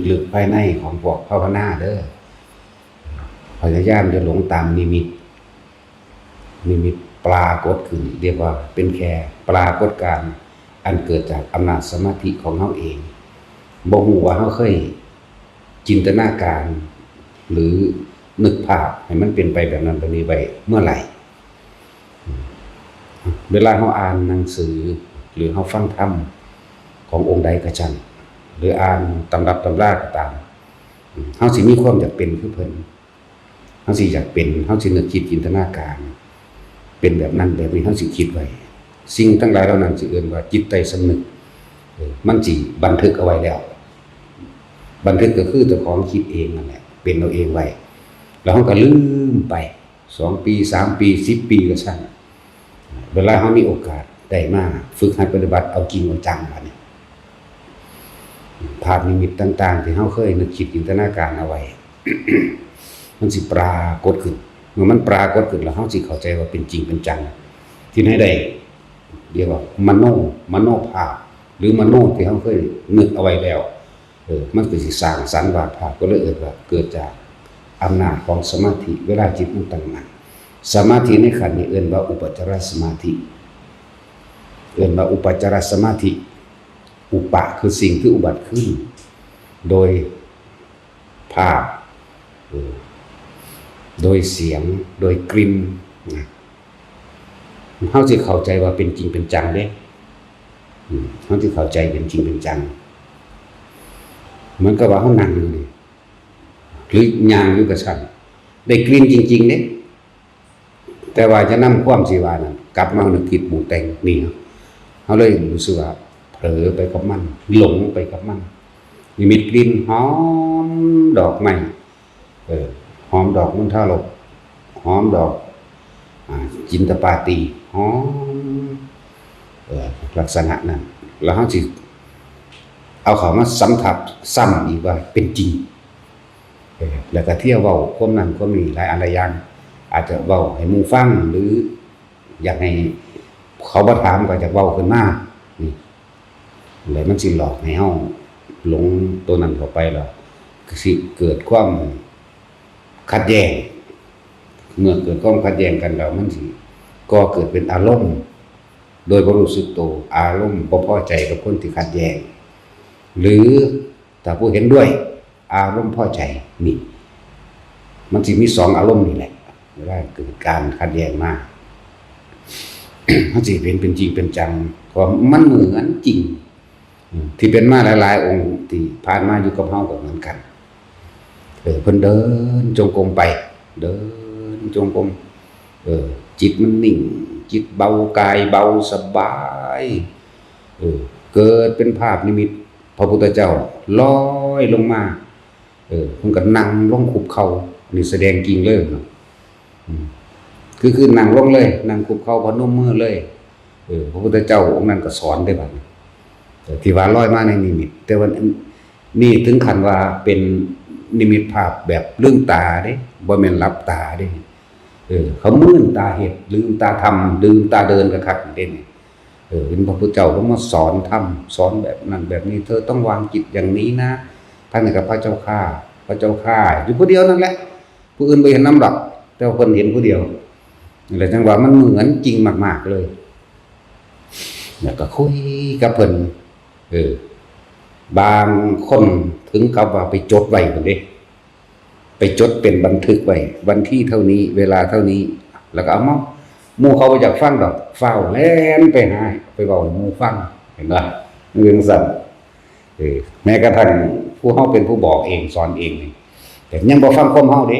ลึກໆ ພາຍໃນຂອງພວກພາວະນາເດີ້ ພະຍາຍາມຢ່າຫຼົງຕາມນິມິດ. ນິມິດປາກົດຂຶ້ນ ເອີ້ນວ່າເປັນແຄ່ປາກົດການອັນເກີດຈາກອຳນາດສະມາທິຂອງເຮົາເອງ. ບໍ່ຮູ້ວ່າເຮົາເຄີຍຈິນຕະນາການ ຫຼື ນຶກພາບໃຫ້ມັນເປັນໄປແບບນັ້ນແບບນີ້ໄວ້ເມື່ອໃດ. ເວລາເຮົາອ່ານໜັງສື ຫຼື ເຮົາຟັງທຳຂອງອົງໃດກໍຊ່າງ ຫຼື ອ່ານຕຳລັບຕຳລາກໍຕາມ ເຮົາຊິມີຄວາມຢາກເປັນຄືເພິ່ນ. ເຮົາຊິຢາກເປັນ ເຮົາຊິນຶກຄິດຈິນຕະນາການ ເປັນແບບນັ້ນແບບນີ້ ເຮົາຊິຄິດໄວ້. ສິ່ງທັງຫຼາຍເຫຼົ່ານັ້ນຊິເອີ້ນວ່າຈິດໃຕ້ສຳນຶກ. ເອີ ມັນຊິບັນທຶກເອົາໄວ້ແລ້ວ. ບັນທຶກກໍຄືເຈົ້າຂອງຄິດເອງນັ້ນແຫຼະ ເປັນເອົາເອງໄວ້. ແລ້ວເຮົາກໍລືມໄປ ສອງປີ ສາມປີ ສິບປີ ວ່າຊັ້ນ. ເວລາເຮົາມີໂອກາດໄດ້ມາຝຶກຫັດປະຕິບັດເອົາຈິງເອົາຈັງບາດນີ້ ພາບນິມິດຕ່າງໆທີ່ເຮົາເຄີຍນຶກຄິດຈິນຕະນາການເອົາໄວ້ ມັນຊິປາກົດຂຶ້ນ. ເມື່ອມັນປາກົດຂຶ້ນແລ້ວ ເຮົາຊິເຂົ້າໃຈວ່າເປັນຈິງເປັນຈັງ. ທີ່ໃນໃດ ເອີ້ນວ່າມະໂນ ມະໂນພາບ ຫຼື ມະໂນທີ່ເຮົາເຄີຍນຶກເອົາໄວ້ແລ້ວ ເອີ ມັນກໍຊິສ້າງສັນວາດພາບ ກໍເລີຍເອີ້ນວ່າເກີດຈາກອຳນາດຂອງສະມາທິ ເວລາຈິດມັນຕັ້ງໝັ້ນ. ສະມາທິໃນຂັ້ນນີ້ເອີ້ນວ່າອຸປະຈາລະສະມາທິ. ເອີ້ນວ່າອຸປະຈາລະສະມາທິ. ອຸປະ ຄືສິ່ງທີ່ອຸບັດຂຶ້ນ ໂດຍພາບ ເອີ ໂດຍສຽງ ໂດຍກິ່ນນະ. ເຮົາຊິເຂົ້າໃຈວ່າເປັນຈິງເປັນຈັງເດ້. ອືມ ເຮົາຊິເຂົ້າໃຈເປັນຈິງເປັນຈັງ. ເໝືອນກັບວ່າເຮົານັ່ງຢູ່ນີ້ ຫຼື ຍ່າງຢູ່ກໍຊ່າງ ໄດ້ກິ່ນຈິງໆເດ້. ແຕ່ວ່າຈະນຳຄວາມທີ່ວ່ານັ້ນກັບມານຶກຄິດປຸງແຕ່ງນີ້ ເຮົາເລີຍຮູ້ສຶກວ່າເຜີໄປກັບມັນ ຫຼົງໄປກັບມັນ. ນິມິດກິ່ນຫອມດອກໄມ້ ເອີ ຫອມດອກມົນທາລົບ ຫອມດອກ ອ່າ ຈິນຕະປາຕີ ຫອມ ເອີ ລັກສະນະນັ້ນ ແລ້ວເຮົາຊິເອົາເຂົ້າມາສຳທັບຊ້ຳອີກວ່າເປັນຈິງ. ເອີ ແລ້ວກໍທ່ຽວເວົ້າຄວາມນັ້ນຄວາມນີ້ ຫຼາຍອັນຫຼາຍຢ່າງ ອາດຈະເວົ້າໃຫ້ໝູ່ຟັງ ຫຼື ຢາກໃຫ້ເຂົາມາຖາມກໍຢາກເວົ້າຂຶ້ນມາ ນີ້ ແລ້ວມັນຊິຫຼອກໃຫ້ເຮົາຫຼົງໂຕນັ້ນເຂົ້າໄປ ແລ້ວກໍຊິເກີດຄວາມຂັດແຍ່ງ. ເມື່ອເກີດຄວາມຂັດແຍ່ງກັນແລ້ວ ມັນຊິກໍ່ເກີດເປັນອາລົມໂດຍບໍ່ຮູ້ສຶກໂຕ ອາລົມບໍ່ພໍໃຈກັບຄົນທີ່ຂັດແຍ່ງ ຫຼື ຖ້າຜູ້ເຫັນດ້ວຍ ອາລົມພໍໃຈ. ນີ້ ມັນຊິມີສອງອາລົມນີ້ແຫຼະ ເວລາເກີດການຂັດແຍ່ງມາ ມັນຊິເຫັນເປັນຈິງເປັນຈັງ ເພາະມັນເໝືອນຈິງ ອືມ ທີ່ເປັນມາຫຼາຍໆອົງທີ່ຜ່ານມາຢູ່ກັບເຮົາກໍເໝືອນກັນ. ເອີ ເພິ່ນເດີນຈົງກົມໄປ ເດີນຈົງກົມ ເອີ ຈິດມັນນິ່ງ ຈິດເບົາ ກາຍເບົາສະບາຍ ເອີ ເກີດເປັນພາບນິມິດ ພະພຸດທະເຈົ້າລອຍລົງມາ ເອີ ເພິ່ນກໍນັ່ງລົງຄຸບເຂົ່າ ອັນນີ້ສະແດງຈິງເລີຍເນາະ ອືມ ຄື ຄືນັ່ງລົງເລີຍ ນັ່ງຄຸບເຂົ່າພະນົມມືເລີຍ ເອີ ພະພຸດທະເຈົ້າອົງນັ້ນກໍສອນເດ້ບັດນີ້ ເອີ ທີ່ວ່າລອຍມາໃນນິມິດ ແຕ່ວ່ານີ້ເຖິງຂັ້ນວ່າເປັນນິມິດພາບແບບລືມຕາເດ້ ບໍ່ແມ່ນຫຼັບຕາເດ້ ເອີ ເຂົາມືນຕາເຮັດ ລືມຕາທຳ ລືມຕາເດີນຄັກໆເດ້ນີ້ ເອີ ເຫັນພະພຸດທະເຈົ້າລົງມາສອນທຳ ສອນແບບນັ້ນແບບນີ້ ເທີຕ້ອງວາງຈິດຢ່າງນີ້ນະ ທ່ານກໍ ພະເຈົ້າຂ້າ ພະເຈົ້າຂ້າ ຢູ່ຜູ້ດຽວນັ້ນແຫຼະ ຜູ້ອື່ນບໍ່ເຫັນນຳດອກ ແຕ່ວ່າເພິ່ນເຫັນຜູ້ດຽວ ແລ້ວຈັ່ງວ່າມັນເໝືອນຈິງມາກໆເລີຍ ແລ້ວກໍຄຸຍກັບເພິ່ນ ເອີ ບາງຄົນເຖິງກັບວ່າໄປຈົດໄວ້ພຸ້ນເດ້ ໄປຈົດເປັນບັນທຶກໄວ້ ວັນທີເທົ່ານີ້ ເວລາເທົ່ານີ້ ແລ້ວກໍເອົາມາ ໝູ່ເຂົາບໍ່ຢາກຟັງດອກ ຟ້າວແລ່ນໄປຫາ ໄປເວົ້າໃຫ້ໝູ່ຟັງ ເຫັນບໍ່? ມັນເປັນຈັ່ງຊັ້ນ ເອີ ແມ້ກະທັ່ງຜູ້ເຮົາເປັນຜູ້ບອກເອງ ສອນເອງນີ້ ແຕ່ຍັງບໍ່ຟັງຄວາມເຮົາເດ້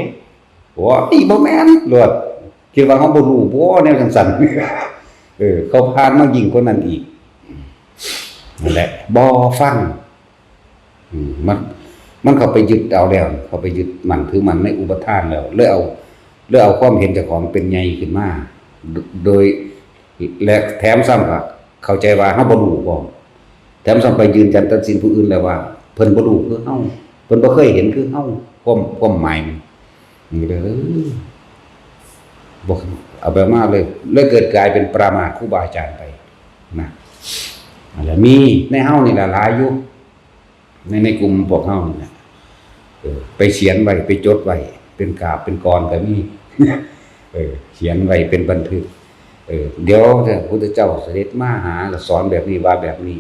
ໂອ້ຍ ບໍ່ແມ່ນໂລດ ຄິດວ່າເຮົາບໍ່ຮູ້ບໍ ແນວຈັ່ງຊັ້ນ ເອີ ເຂົາຜ່ານມາຍິ່ງກວ່ານັ້ນອີກ ນັ້ນແຫຼະ ບໍ່ຟັງ ອືມ ມັນ ມັນເຂົ້າໄປຍຶດເອົາແລ້ວ ເຂົ້າໄປຍຶດໝັ້ນຖືໝັ້ນໃນອຸປະທານແລ້ວ ເລີຍເອົາ ເລີຍເອົາຄວາມເຫັນເຈົ້າຂອງເປັນໃຫຍ່ຂຶ້ນມາ ໂດ ໂດຍ ແລະ ແຖມຊ້ຳກໍເຂົ້າໃຈວ່າເຮົາບໍ່ຮູ້ພ້ອມ ແຖມຊ້ຳໄປຢືນຢັນຕັດສິນຜູ້ອື່ນແລ້ວວ່າ ເພິ່ນບໍ່ຮູ້ຄືເຮົາ ເພິ່ນບໍ່ເຄີຍເຫັນຄືເຮົາ ຄວາມ ຄວາມໝາຍມັນ ນີ້ເດີ ບໍ່ ເອົາໄປມາເລີຍ ເລີຍເກີດກາຍເປັນປະໝາດຄູບາອາຈານໄປນະ. ແລ້ວມີໃນເຮົານີ້ລະຫຼາຍຢູ່ ໃນ ໃນກຸ່ມພວກເຮົານີ້ນະ ເອີ ໄປຂຽນໄວ້ ໄປຈົດໄວ້ ເປັນກາບເປັນກອນກໍມີ ເອີ ຂຽນໄວ້ເປັນບັນທຶກ ເອີ ດຽວພະພຸດທະເຈົ້າສະເດັດມາຫາ ແລ້ວສອນແບບນີ້ ວ່າແບບນີ້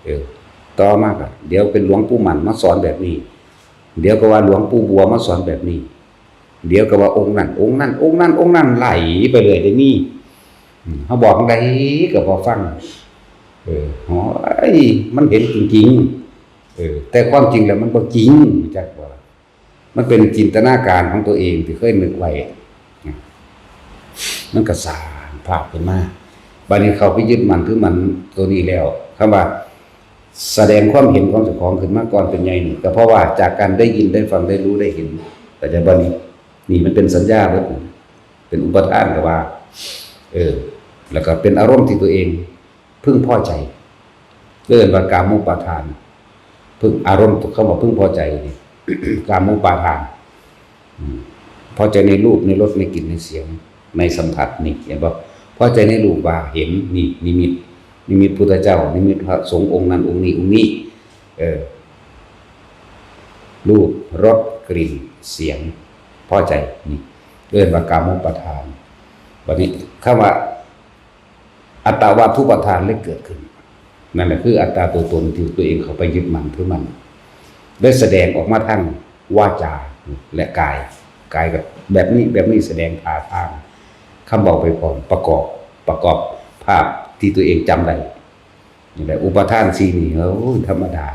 ເອີ ຕໍ່ມາກໍດຽວເປັນຫຼວງປູ່ໝັ້ນມາສອນແບບນີ້ ດຽວກໍວ່າຫຼວງປູ່ບົວມາສອນແບບນີ້ ດຽວກໍວ່າອົງນັ້ນ ອົງນັ້ນ ອົງນັ້ນ ອົງນັ້ນ ໄລ່ໄປເລື້ອຍ ໄດ້ມີ ອືມ ເຮົາບອກໃດກໍບໍ່ຟັງ ເອີ ໂອ້ຍ ມັນເຫັນຈິງໆ ເອີ ແຕ່ຄວາມຈິງແລ້ວມັນບໍ່ຈິງ ຮູ້ຈັກບໍ່? ມັນເປັນຈິນຕະນາການຂອງຕົວເອງທີ່ເຄີຍນຶກໄວ້ ມັນກໍສ້າງພາບຂຶ້ນມາ ບາດນີ້ເຂົ້າໄປຍຶດໝັ້ນຖືໝັ້ນຕົວນີ້ແລ້ວ ຄຳວ່າ ສະແດງຄວາມເຫັນຂອງເຈົ້າຂອງຂຶ້ນມາກ່ອນເປັນໃຫຍ່ນີ້ ກໍເພາະວ່າຈາກການໄດ້ຍິນໄດ້ຟັງໄດ້ຮູ້ໄດ້ເຫັນ ເຂົ້າໃຈບໍ່ນີ້? ນີ້ມັນເປັນສັນຍາເບິດ ເປັນອຸປະທານກໍວ່າ ເອີ ແລ້ວກໍເປັນອາລົມທີ່ຕົວເອງເພິ່ງພໍໃຈ ເອີ້ນວ່າກາມຸປາທານ ເພິ່ງ ອາລົມ ຄຳວ່າເພິ່ງພໍໃຈນີ້ ກາມຸປາທານ ອືມ ພໍໃຈໃນຮູບ ໃນລົດ ໃນກິ່ນ ໃນສຽງ ໃນສຳຜັດ ນີ້ ເຫັນບໍ່? ພໍໃຈໃນຮູບວ່າເຫັນ ນີ້ ນິມິດ ນິມິດພຸດທະເຈົ້າ ນິມິດພະສົງອົງນັ້ນອົງນີ້ອົງນີ້ ເອີ ຮູບ ລົດ ກິ່ນ ສຽງ ພໍໃຈ ນີ້ເອີ້ນວ່າກາມຸປາທານ. ບັດນີ້ຄຳວ່າ ອັດຕະວັດຖຸປະທານເລີຍເກີດຂຶ້ນ ນັ້ນແຫຼະຄືອັດຕາຕົວຕົນທີ່ຕົວເອງເຂົ້າໄປຍຶດໝັ້ນຖືໝັ້ນ ໄດ້ສະແດງອອກມາທາງວາຈາ ແລະ ກາຍ ກາຍກໍແບບນີ້ ແບບນີ້ ສະແດງທ່າທາງ ຄຳເວົ້າໄປພ້ອມ ປະກອບ ປະກອບພາບທີ່ຕົວເອງຈຳໄດ້ ນີ້ແຫຼະ ອຸປະທານສີ່ນີ້ ໂອ້ຍ ທຳມະດາ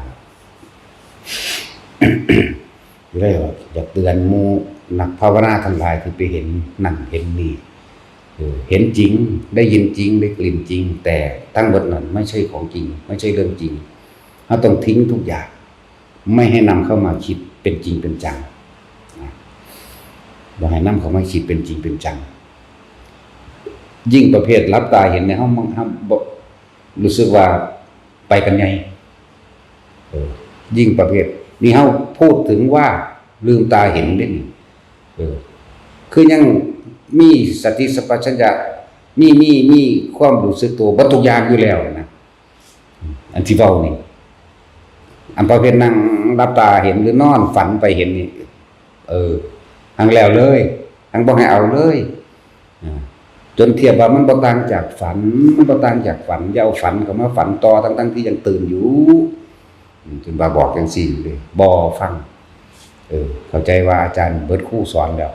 ແລ້ວຢາກເຕືອນໝູ່ນັກພາວະນາທັງຫຼາຍທີ່ໄປເຫັນນັ້ນເຫັນນີ້ ເອີ ເຫັນຈິງ ໄດ້ຍິນຈິງ ໄດ້ກິ່ນຈິງ ແຕ່ທັງໝົດນັ້ນໄມ່ໃຊ່ຂອງຈິງ ໄມ່ໃຊ່ເລື່ອງຈິງ ເຮົາຕ້ອງຖິ້ມທຸກຢ່າງ ໄມ່ໃຫ້ນຳເຂົ້າມາຄິດເປັນຈິງເປັນຈັງນະ ບໍ່ໃຫ້ນຳເຂົ້າມາຄິດເປັນຈິງເປັນຈັງ ຍິ່ງປະເພດຫຼັບຕາເຫັນນີ້ ເຮົາ ເຮົາບໍ່ ຮູ້ສຶກວ່າໄປກັນໃຫຍ່ ເອີ ຍິ່ງປະເພດນີ້ ເຮົາພູດເຖິງວ່າລືມຕາເຫັນເດ້ນີ້ ເອີ ຄືຍັງມີສະຕິສຳປະຊັນຍະ ມີ ມີ ມີຄວາມຮູ້ສຶກໂຕເບິດທຸກຢ່າງຢູ່ແລ້ວນະ ອັນທີ່ເວົ້ານີ້ ອັນປະເພດນັ່ງຫຼັບຕາເຫັນ ຫຼື ນອນຝັນໄປເຫັນນີ້ ເອີ ຫັງແລ້ວເລີຍ ຫັງບໍ່ໃຫ້ເອົາເລີຍ ອາ ຈົນທຽບວ່າມັນບໍ່ຕ່າງຈາກຝັນ ມັນບໍ່ຕ່າງຈາກຝັນ ຢ່າເອົາຝັນເຂົ້າມາຝັນຕໍ່ ທັງໆທີ່ຍັງຕື່ນຢູ່ ອືມ ເພິ່ນວ່າບອກຈັ່ງຊີ້ເດ້ ບໍ່ຟັງ ເອີ ເຂົ້າໃຈວ່າອາຈານເບິດຄູສອນແລ້ວ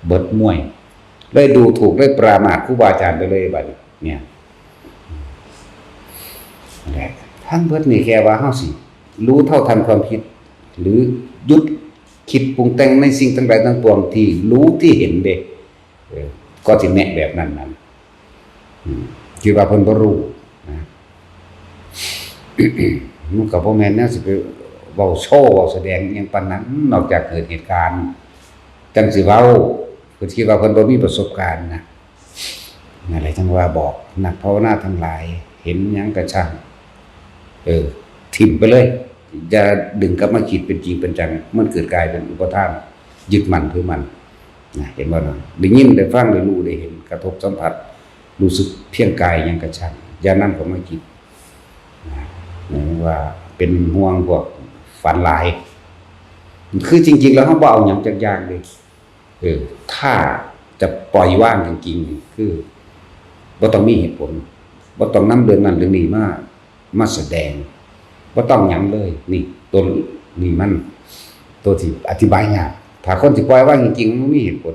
ເບິດມວຍ ເລີຍດູຖູກ ເລີຍປະໝາດຄູບາອາຈານໄປເລີຍບາດນີ້ ເນຍ ແລະ ທັງເບິດນີ້ແຄ່ວ່າເຮົາຊິຮູ້ເທົ່າທັນຄວາມຄິດ ຫຼື ຢຸດຄິດປຸງແຕ່ງໃນສິ່ງທັງຫຼາຍທັງປວງທີ່ຮູ້ທີ່ເຫັນເດ້ ເອີ ກໍຊິແນະແບບນັ້ນນັ້ນ ອືມ ຄິດວ່າເພິ່ນບໍ່ຮູ້ນະ ມັນກໍບໍ່ແມ່ນແນວຊິໄປເວົ້າໂຊ ເວົ້າສະແດງອີ່ຫຍັງປານນັ້ນ ນອກຈາກເກີດເຫດການຈັ່ງຊິເວົ້າ ເພິ່ນຄິດວ່າເພິ່ນບໍ່ມີປະສົບການນະ ນັ້ນແຫຼະ ຈັ່ງວ່າບອກນັກພາວະນາທັງຫຼາຍ ເຫັນຫຍັງກະຊ່າງ ເອີ ຖິ້ມໄປເລີຍ ຢ່າດຶງກັບມາຄິດເປັນຈິງເປັນຈັງ ມັນເກີດກາຍເປັນອຸປະທານ ຍຶດໝັ້ນຖືໝັ້ນນະ ເຫັນບໍ່ນະ? ໄດ້ຍິນ ໄດ້ຟັງ ໄດ້ຮູ້ ໄດ້ເຫັນ ກະທົບສຳຜັດ ຮູ້ສຶກພຽງກາຍຫຍັງກະຊ່າງ ຢ່ານຳເຂົ້າມາຄິດນະ ເພາະວ່າເປັນຫ່ວງພວກຝັນຫຼາຍ ຄືຈິງໆແລ້ວເຮົາບໍ່ເອົາຫຍັງຈັກຢ່າງເດ້ ເອີ ຖ້າຈະປ່ອຍວາງຈິງໆ ຄືບໍ່ຕ້ອງມີເຫດຜົນ ບໍ່ຕ້ອງນຳເລື່ອງນັ້ນເລື່ອງນີ້ມາ ມາສະແດງ ບໍ່ຕ້ອງຫຍັງເລີຍ ນີ້ ໂຕນີ້ມັນ ໂຕທີ່ອະທິບາຍຍາກ ຖ້າຄົນຊິປ່ອຍວາງຈິງໆ ມັນບໍ່ມີເຫດຜົນ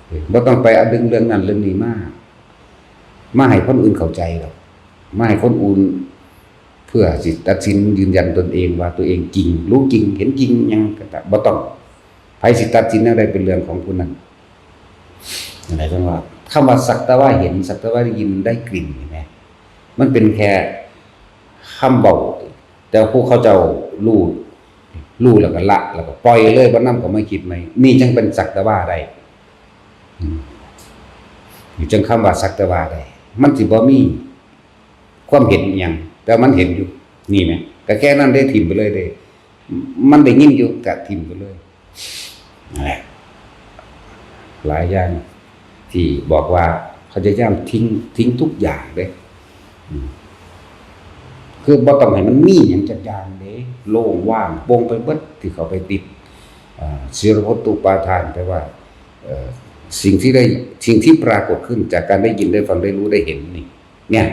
ເອີ ບໍ່ຕ້ອງໄປເອົາດຶງເລື່ອງນັ້ນເລື່ອງນີ້ມາ ມາໃຫ້ຄົນອື່ນເຂົ້າໃຈດອກ ມາໃຫ້ຄົນອື່ນ ເພື່ອຊິຕັດສິນຢືນຢັນຕົນເອງວ່າຕົວເອງຈິງ ຮູ້ຈິງ ເຫັນຈິງຫຍັງກໍຕາມ ບໍ່ຕ້ອງ ໃຜຊິຕັດສິນແນວໃດເປັນເລື່ອງຂອງຜູ້ນັ້ນ ຈັ່ງໃດຈັ່ງວ່າ ຄຳວ່າສັກແຕ່ວ່າເຫັນ ສັກແຕ່ວ່າໄດ້ຍິນ ໄດ້ກິ່ນນີ້ແໝ ມັນເປັນແຄ່ຄຳເວົ້າ ແຕ່ຜູ້ເຂົາເຈົ້າຮູ້ ຮູ້ແລ້ວກໍລະ ແລ້ວກໍປ່ອຍເລີຍ ບໍ່ນຳເຂົ້າມາຄິດໃໝ່ ນີ້ຈັ່ງເປັນສັກແຕ່ວ່າໄດ້ ອືມ ນີ້ຈັ່ງຄຳວ່າສັກແຕ່ວ່າໄດ້ ມັນຊິບໍ່ມີ ຄວາມເຫັນອີ່ຫຍັງ ແຕ່ມັນເຫັນຢູ່ ນີ້ແໝ ກໍແຄ່ນັ້ນເດ້ ຖິ້ມໄປເລີຍເດ້. ມັນໄດ້ຍິນຢູ່ ກໍຖິ້ມໄປເລີຍ. ນັ້ນແຫຼະ ຫຼາຍຢ່າງທີ່ບອກວ່າພະຍາຍາມຖິ້ມ ຖິ້ມທຸກຢ່າງເດ້. ອືມ ຄືບໍ່ຕ້ອງໃຫ້ມັນມີຫຍັງຈັກຢ່າງເດ້ ໂລ່ງວ່າງໂປ່ງໄປເບິດ ທີ່ເຂົ້າໄປຕິດ. ອ່າ ສິລະພັດຖຸປາທານ ແປວ່າ ເອີ ສິ່ງທີ່ໄດ້ ສິ່ງທີ່ປາກົດຂຶ້ນຈາກການໄດ້ຍິນ ໄດ້ຟັງ ໄດ້ຮູ້ ໄດ້ເຫັນນີ້ ເນຍ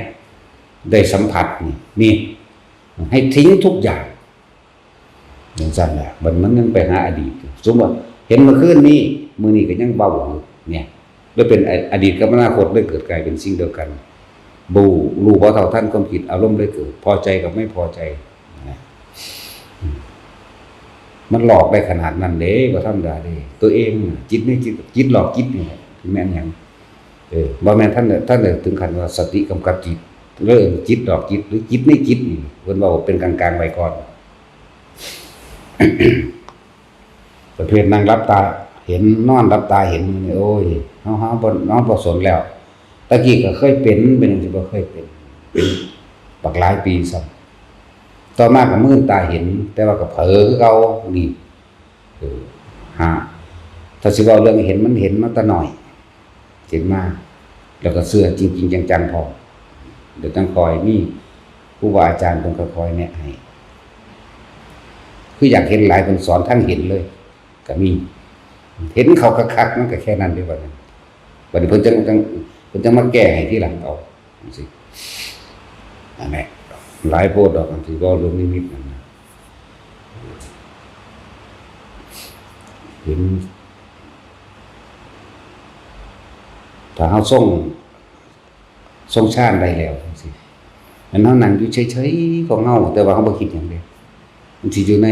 ໄດ້ສຳຜັດນີ້ ນີ້ ໃຫ້ຖິ້ມທຸກຢ່າງ. ຈັ່ງຊັ້ນແຫຼະ ມັນ ມັນຍັງໄປຫາອະດີດ. ສົມມຸດວ່າເຫັນມື້ຄືນນີ້ ມື້ນີ້ກໍຍັງເວົ້າຢູ່ ເນຍ ແລ້ວເປັນອະ ອະດີດກັບອະນາຄົດ ໄດ້ເກີດກາຍເປັນສິ່ງດຽວກັນ. ຮູ້ ຮູ້ບໍ່ເທົ່າທັນຄວາມຄິດ ອາລົມໄດ້ເກີດ ພໍໃຈກັບໄມ່ພໍໃຈນະ. ອືມ ມັນຫຼອກໄດ້ຂະໜາດນັ້ນເດ້ ບໍ່ທຳມະດາເດ້. ຕົວເອງນະ ຈິດໃນຈິດ ຈິດຫຼອກຈິດນີ້ແຫຼະ ຊິແມ່ນຫຍັງ? ເອີ ບໍ່ແມ່ນທ່ານ ທ່ານໄດ້ເຖິງຂັ້ນວ່າສະຕິກຳກັບຈິດ ຫຼື ຈິດຫຼອກຈິດ ຫຼື ຈິດໃນຈິດນີ້ ເພິ່ນເວົ້າເປັນກາງໆໄວ້ກ່ອນ. ປະເພດນັ່ງຫຼັບຕາເຫັນ ນອນຫຼັບຕາເຫັນນີ້ ໂອ້ຍ ເຮົາ ເຮົາບໍ່ ເຮົາບໍ່ສົນແລ້ວ. ຕະກີ້ກໍເຄີຍເປັນ ເປັນຫຍັງຊິບໍ່ເຄີຍເປັນ ເປັນບັກຫຼາຍປີຊ້ຳ. ຕໍ່ມາກໍມື່ນຕາເຫັນ ແຕ່ວ່າກໍເຜີຄືເກົ່ານີ້. ເອີ ຫາ ຖ້າຊິເວົ້າເລື່ອງເຫັນ ມັນເຫັນມາແຕ່ນ້ອຍ ເຫັນມາ ແລ້ວກໍເຊື່ອຈິງໆຈັງໆພ້ອມ. ແລ້ວຈັ່ງຄ່ອຍມີຄູບາອາຈານເພິ່ນຄ່ອຍໆແນະໃຫ້ ຄືຢາກເຫັນຫຼາຍ ເພິ່ນສອນທາງເຫັນເລີຍກໍມີ. ເຫັນເຂົ້າຄັກໆ ມັນກໍແຄ່ນັ້ນເດ້ ບັດນີ້ ບັດນີ້ເພິ່ນຈັ່ງ ຈັ່ງ ເພິ່ນຈັ່ງມາແກ້ໃຫ້ທີຫຼັງເອົາ. ຈັ່ງຊີ້ ນັ້ນແຫຼະ ຫຼາຍໂພດດອກ ອັນທີ່ເວົ້າເລື່ອງນິມິດນັ້ນນະ. ເຫັນ ຖ້າເຮົາຊົງ ຊົງຊານໄດ້ແລ້ວ ຈັ່ງຊີ້ ແມ່ນເຮົານັ່ງຢູ່ເສີຍໆຂອງເຮົາ ແຕ່ວ່າເຮົາບໍ່ຄິດຫຍັງເດ້ ມັນຊິຢູ່ໃນ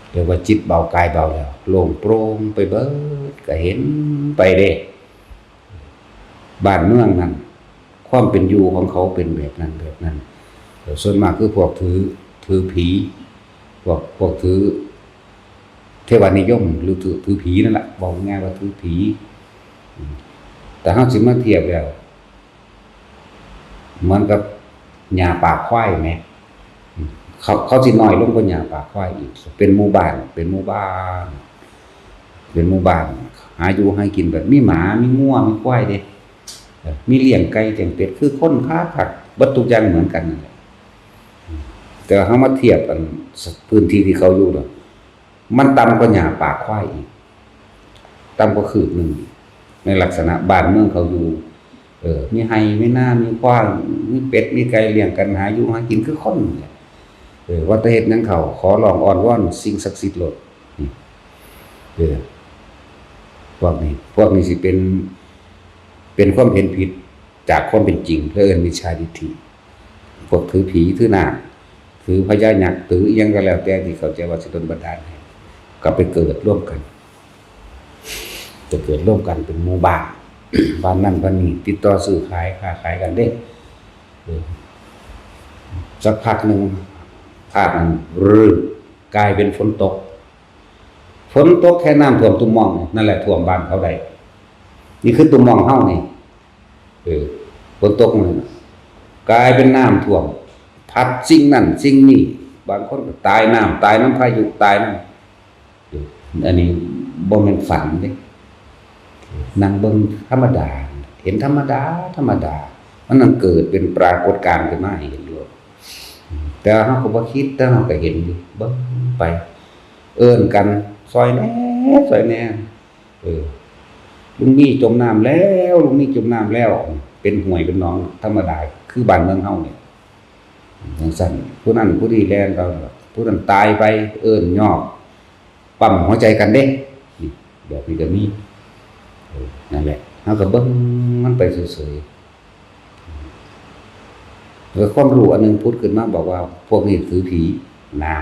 ເອີ້ນວ່າຈິດເບົາກາຍເບົາແລ້ວ ໂລ່ງໂປ່ງໄປເບິດ ກໍເຫັນໄປເດ້. ບ້ານເມືອງນັ້ນ ຄວາມເປັນຢູ່ຂອງເຂົາເປັນແບບນັ້ນແບບນັ້ນ. ເອີ ສ່ວນມາກຄືພວກຖື ຖືຜີ ພວກ ພວກຖືເທວານິຍົມ ຫຼື ຖື ຖືຜີນັ້ນລະ ເວົ້າງ່າຍໆວ່າຖືຜີ. ອືມ ແຕ່ເຮົາຊິມາທຽບແລ້ວ ເໝືອນກັບຫຍ້າປາກຄວາຍແໝ. ເຂົາ ເຂົາຊິນ້ອຍລົງກວ່າຫຍ້າປາກຄວາຍອີກ ເປັນໝູ່ບ້ານ ເປັນໝູ່ບ້ານ ເປັນໝູ່ບ້ານ ຫາຢູ່ຫາກິນແບບມີໝາ ມີງົວ ມີຄວາຍເດ້ ເອີ ມີລ້ຽງໄກ່ລ້ຽງເປັດ ຄືຄົນຄ້າຂາຍ ເບິດທຸກຢ່າງເໝືອນກັນນັ້ນແຫຼະ. ແຕ່ວ່າເຮົາມາທຽບອັນ ສ- ພື້ນທີ່ທີ່ເຂົາຢູ່ນະ ມັນຕ່ຳກວ່າຫຍ້າປາກຄວາຍອີກ ຕ່ຳກວ່າຄືບໜຶ່ງ ໃນລັກສະນະບ້ານເມືອງເຂົາຢູ່ ເອີ ມີໄຮ່ ມີນາ ມີຄວາຍ ມີເປັດ ມີໄກ່ ລ້ຽງກັນ ຫາຢູ່ຫາກິນຄືຄົນນີ້ແຫຼະ. ເອີ ວ່າແຕ່ເຮັດຫຍັງເຂົ້າ ຂໍຮ້ອງອ້ອນວອນສິ່ງສັກສິດໂລດ. ນີ້ ເອີ ພວກນີ້ ພວກນີ້ຊິເປັນ ເປັນຄວາມເຫັນຜິດຈາກຄວາມເປັນຈິງ ເອີ້ນມິດສາທິດຖິ. ພວກຖືຜີ ຖືນາກ ຖືພະຍາຍັກ ຖືອີ່ຫຍັງກໍແລ້ວແຕ່ທີ່ເຂົ້າໃຈວ່າຊິໂດນບັນດານໃຫ້ ກໍໄປເກີດລວມກັນ ໄປເກີດລວມກັນເປັນໝູ່ບ້ານ ບ້ານນັ້ນບ້ານນີ້ ຕິດຕໍ່ຊື້ຂາຍ ຄ້າຂາຍກັນເດ້. ເອີ ສັກພັກໜຶ່ງ ພາບນັ້ນ ຣຶ ກາຍເປັນຝົນຕົກ ຝົນຕົກແຄ່ນ້ຳຖ້ວມຕຸ່ມມ່ອງ ນັ້ນແຫຼະຖ້ວມບ້ານເຂົາໄດ້. ນີ້ຄືຕຸ່ມມ່ອງເຮົານີ້ ເອີ ຝົນຕົກນັ້ນ ກາຍເປັນນ້ຳຖ້ວມ ພັດສິ່ງນັ້ນສິ່ງນີ້ ບາງຄົນກໍຕາຍນ້ຳ ຕາຍນຳພາຍຸ ຕາຍນຳ ເອີ ອັນນີ້ບໍ່ແມ່ນຝັນເດ້ ນັ່ງເບິ່ງທຳມະດາ ເຫັນທຳມະດາ ທຳມະດາ ມັນນັ້ນເກີດເປັນປາກົດການຂຶ້ນມາໃຫ້ເຫັນໂລດ. ແຕ່ເຮົາກໍບໍ່ຄິດ ແຕ່ເຮົາກໍເຫັນຢູ່ ເບິ່ງໄປ ເອີ້ນກັນ ຊ່ອຍແດ່ ຊ່ອຍແດ່. ເອີ ລຸງມີຈົມນ້ຳແລ້ວ ລຸງມີຈົມນ້ຳແລ້ວ ເປັນຫ້ວຍເປັນໜອງທຳມະດາ ຄືບ້ານເມືອງເຮົານີ້ ຈັ່ງຊັ້ນ ຜູ້ນັ້ນຜູ້ນີ້ແລ່ນໄປ ຜູ້ນັ້ນຕາຍໄປ ເອີ້ນຍອກ ປ້ຳຫົວໃຈກັນເດ້ ນີ້ ແບບນີ້ກໍມີ. ເອີ ນັ້ນແຫຼະ ເຮົາກໍເບິ່ງມັນໄປເສີຍໆ. ແລ້ວຄວາມຮູ້ອັນໜຶ່ງຜຸດຂຶ້ນມາບອກວ່າ ພວກນີ້ຖືຜີນາ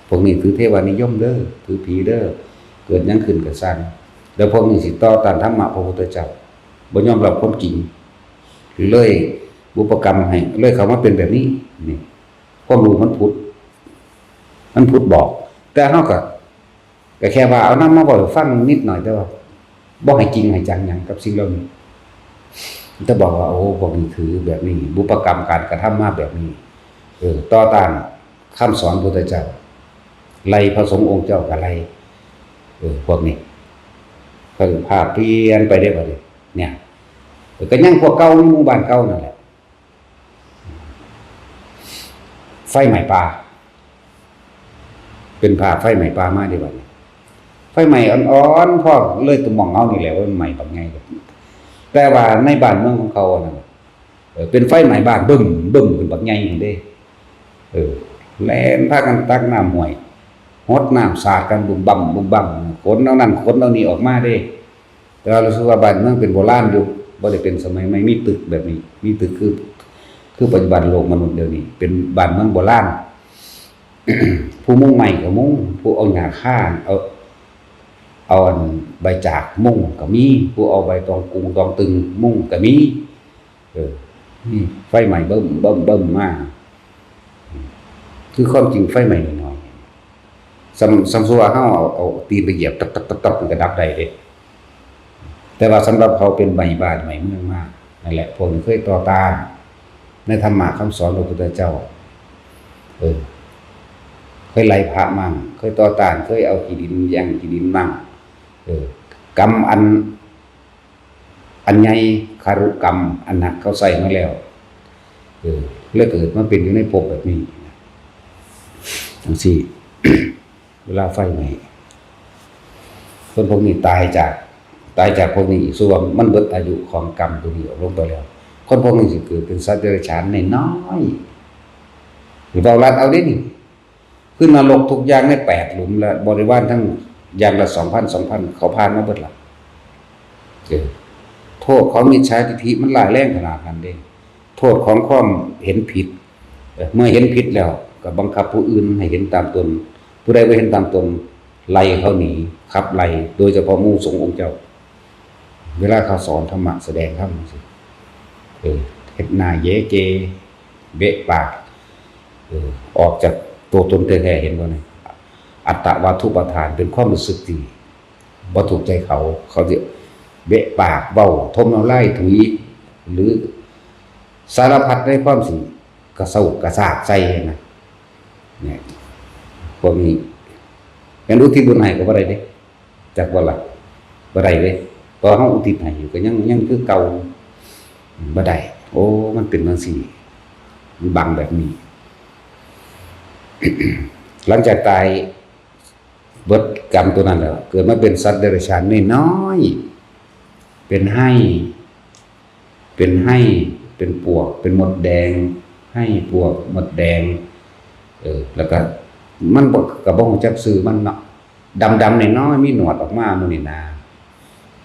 ພວກນີ້ຖືເທວານິຍົມເດີ ຖືຜີເດີ ເກີດຫຍັງຂຶ້ນກໍຊ່າງ ແລ້ວພວກນີ້ຊິຕໍ່ຕ້ານທຳມະພະພຸດທະເຈົ້າ ບໍ່ຍອມຮັບຄວາມຈິງ ເລີຍບຸບປະກຳໃຫ້ ເລີຍເຂົ້າມາເປັນແບບນີ້. ນີ້ ຄວາມຮູ້ມັນຜຸດ ມັນຜຸດບອກ ແຕ່ເຮົາກໍ ກໍແຄ່ວ່າເອົານຳມາເວົ້າໃຫ້ຟັງນິດໜ້ອຍ ແຕ່ວ່າບໍ່ໃຫ້ຈິງໃຫ້ຈັງຫຍັງກັບສິ່ງເຫຼົ່ານີ້ ແຕ່ບອກວ່າ ໂອ້ ພວກນີ້ຖືແບບນີ້ ບຸບປະກຳການກະທຳມາແບບນີ້ ເອີ ຕໍ່ຕ້ານຄຳສອນພຸດທະເຈົ້າ ໄລ່ພະສົງອົງເຈົ້າກໍໄລ່ ເອີ ພວກນີ້ ເພິ່ນພາກປ່ຽນໄປເດ້ບັດນີ້ ເນຍ ເອີ ກໍຍັງພວກເກົ່າ ໃນໝູ່ບ້ານເກົ່ານັ້ນແຫຼະ ໄຟໄໝ້ປ່າ ເປັນພາກໄຟໄໝ້ປ່າມາເດ້ບັດນີ້ ໄຟໄໝ້ອ່ອນໆ ພໍເລີຍຕົວໝ່ອງເຮົານີ້ແຫຼະ ໄຟໄໝ້ບັກໃຫຍ່ ແຕ່ວ່າໃນບ້ານເມືອງຂອງເຂົານັ້ນ ເອີ ເປັນໄຟໄໝ້ບ້ານບຶ້ມໆ ຂຶ້ນບັກໃຫຍ່ຫັ້ນເດ້ ເອີ ແລ່ນພາກັນຕັກນ້ຳຫ້ວຍ ຫົດນ້ຳສາດກັນບຸ້ມບັ້ມບຸ້ມບັ້ມ ຂົນເອົານັ້ນຂົນເອົານີ້ອອກມາເດ້ ແຕ່ວ່າຮູ້ສຶກວ່າບ້ານເມືອງເປັນໂບລານຢູ່ ບໍ່ໄດ້ເປັນສະໄໝໃໝ່ ມີຕຶກແບບນີ້ ມີຕຶກຄື ຄືປັດຈຸບັນໂລກມະນຸດດຽວນີ້ ເປັນບ້ານເມືອງໂບລານ ຜູ້ມຸງໄມ້ກໍມຸງ ຜູ້ເອົາຫຍ້າຄາ ເອົາ ເອົາອັນໃບຈາກມຸງກໍມີ ຜູ້ເອົາໃບຕອງກຸງຕອງຕຶງມຸງກໍມີ ເອີ ນີ້ໄຟໄໝ້ເບິ່ມໆໆມາ ຄືຄວາມຈິງໄຟໄໝ້ນ້ອຍໆ ສ່ຳ ສ່ຳສົມມຸດວ່າເຮົາເອົາ ເອົາຕີນໄປຢຽບຕັບໆໆໆ ມັນກໍດັບໄດ້ເດ້ ແຕ່ວ່າສຳລັບເຮົາເປັນໄໝ້ບ້ານໄໝ້ເມືອງມາ ນັ້ນແຫຼະ ພວກນີ້ເຄີຍຕໍ່ຕ້ານໃນທຳມະຄຳສອນຂອງພະພຸດທະເຈົ້າ ເອີ ເຄີຍໄລ່ພະມັ້ງ ເຄີຍຕໍ່ຕ້ານ ເຄີຍເອົາຂີ້ດິນ ແຍ່ງຂີ້ດິນມັ້ງ ເອີ ກຳອັນ ອັນໃຫຍ່ ຄາລຸກຳອັນໜັກເຂົາໃສ່ມາແລ້ວ ເອີ ເລີຍເກີດມາເປັນຢູ່ໃນພົບແບບນີ້ ຈັ່ງຊີ້ ເວລາໄຟໄໝ້ ຄົນພວກນີ້ຕາຍຈາກ ຕາຍຈາກພວກນີ້ອີກ ສ່ວນມັນເບິດອາຍຸຂອງກຳຕົວນີ້ອອກລົງໄປແລ້ວ ຄົນພວກນີ້ຊິເກີດເປັນສັດເດຍລະສານນ້ອຍໆ ເວົ້າລັດເອົາເດ້ນີ້ ຄືນະລົກທຸກຢ່າງໃນແປດຫຼຸມ ແລະ ບໍລິວານທັງຢ່າງລະສອງພັນ ສອງພັນ ເຂົາຜ່ານມາເບິດລະ ເອີ ໂທດຂອງມິດສາທິດຖິມັນຮ້າຍແຮງຂະໜາດນັ້ນເດ້ ໂທດຂອງຄວາມເຫັນຜິດ ເອີ ເມື່ອເຫັນຜິດແລ້ວກໍບັງຄັບຜູ້ອື່ນໃຫ້ເຫັນຕາມຕົນ ຜູ້ໃດບໍ່ເຫັນຕາມຕົນ ໄລ່ເຂົາໜີ ຂັບໄລ່ ໂດຍສະເພາະໝູ່ສົງອົງເຈົ້າ ເວລາເຂົາສອນທຳມະ ສະແດງທຳຈັ່ງຊີ້ ເອີ ເຮັດໜ້າເຢເກ ເບະປາກ ເອີ ອອກຈາກຕົວຕົນແທ້ໆ ເຫັນບໍ່ນີ້ ອັດຕະວັດຖຸປະທານ ເປັນຄວາມຮູ້ສຶກທີ່ບໍ່ຖືກໃຈເຂົາ ເຂົາຊິເບະປາກ ເວົ້າຖົມນ້ຳລາຍ ທຸຍ ຫຼື ສາລະພັດໃນຄວາມຊິກະເຊົາກະຊາກໃສ່ຫັ້ນນະ ນີ້ ພວກນີ້ແມ່ນອຸທິດບຸນໃຫ້ກໍບໍ່ໄດ້ເດ້ ຈັກວ່າລະ ບໍ່ໄດ້ເດ້ ເພາະເຮົາອຸທິດໃຫ້ຢູ່ກໍຍັງ ຍັງຄືເກົ່າ ບໍ່ໄດ້ ໂອ້ ມັນເປັນຈັ່ງຊີ້ ມັນບັງແບບນີ້ ຫຼັງຈາກຕາຍ ເບິດກຳຕົວນັ້ນແລ້ວ ເກີດມາເປັນສັດເດຍລະສານນ້ອຍໆ ເປັນໄຮ່ ເປັນໄຮ່ ເປັນປວກ ເປັນມົດແດງ ໄຮ່ ປວກ ມົດແດງ ເອີ ແລ້ວກະ ມັນກໍ ກໍບໍ່ຮູ້ຈັກຊື່ມັນເນາະ ດຳໆນ້ອຍໆ ມີໜວດອອກມາໝູ່ນີ້ນາ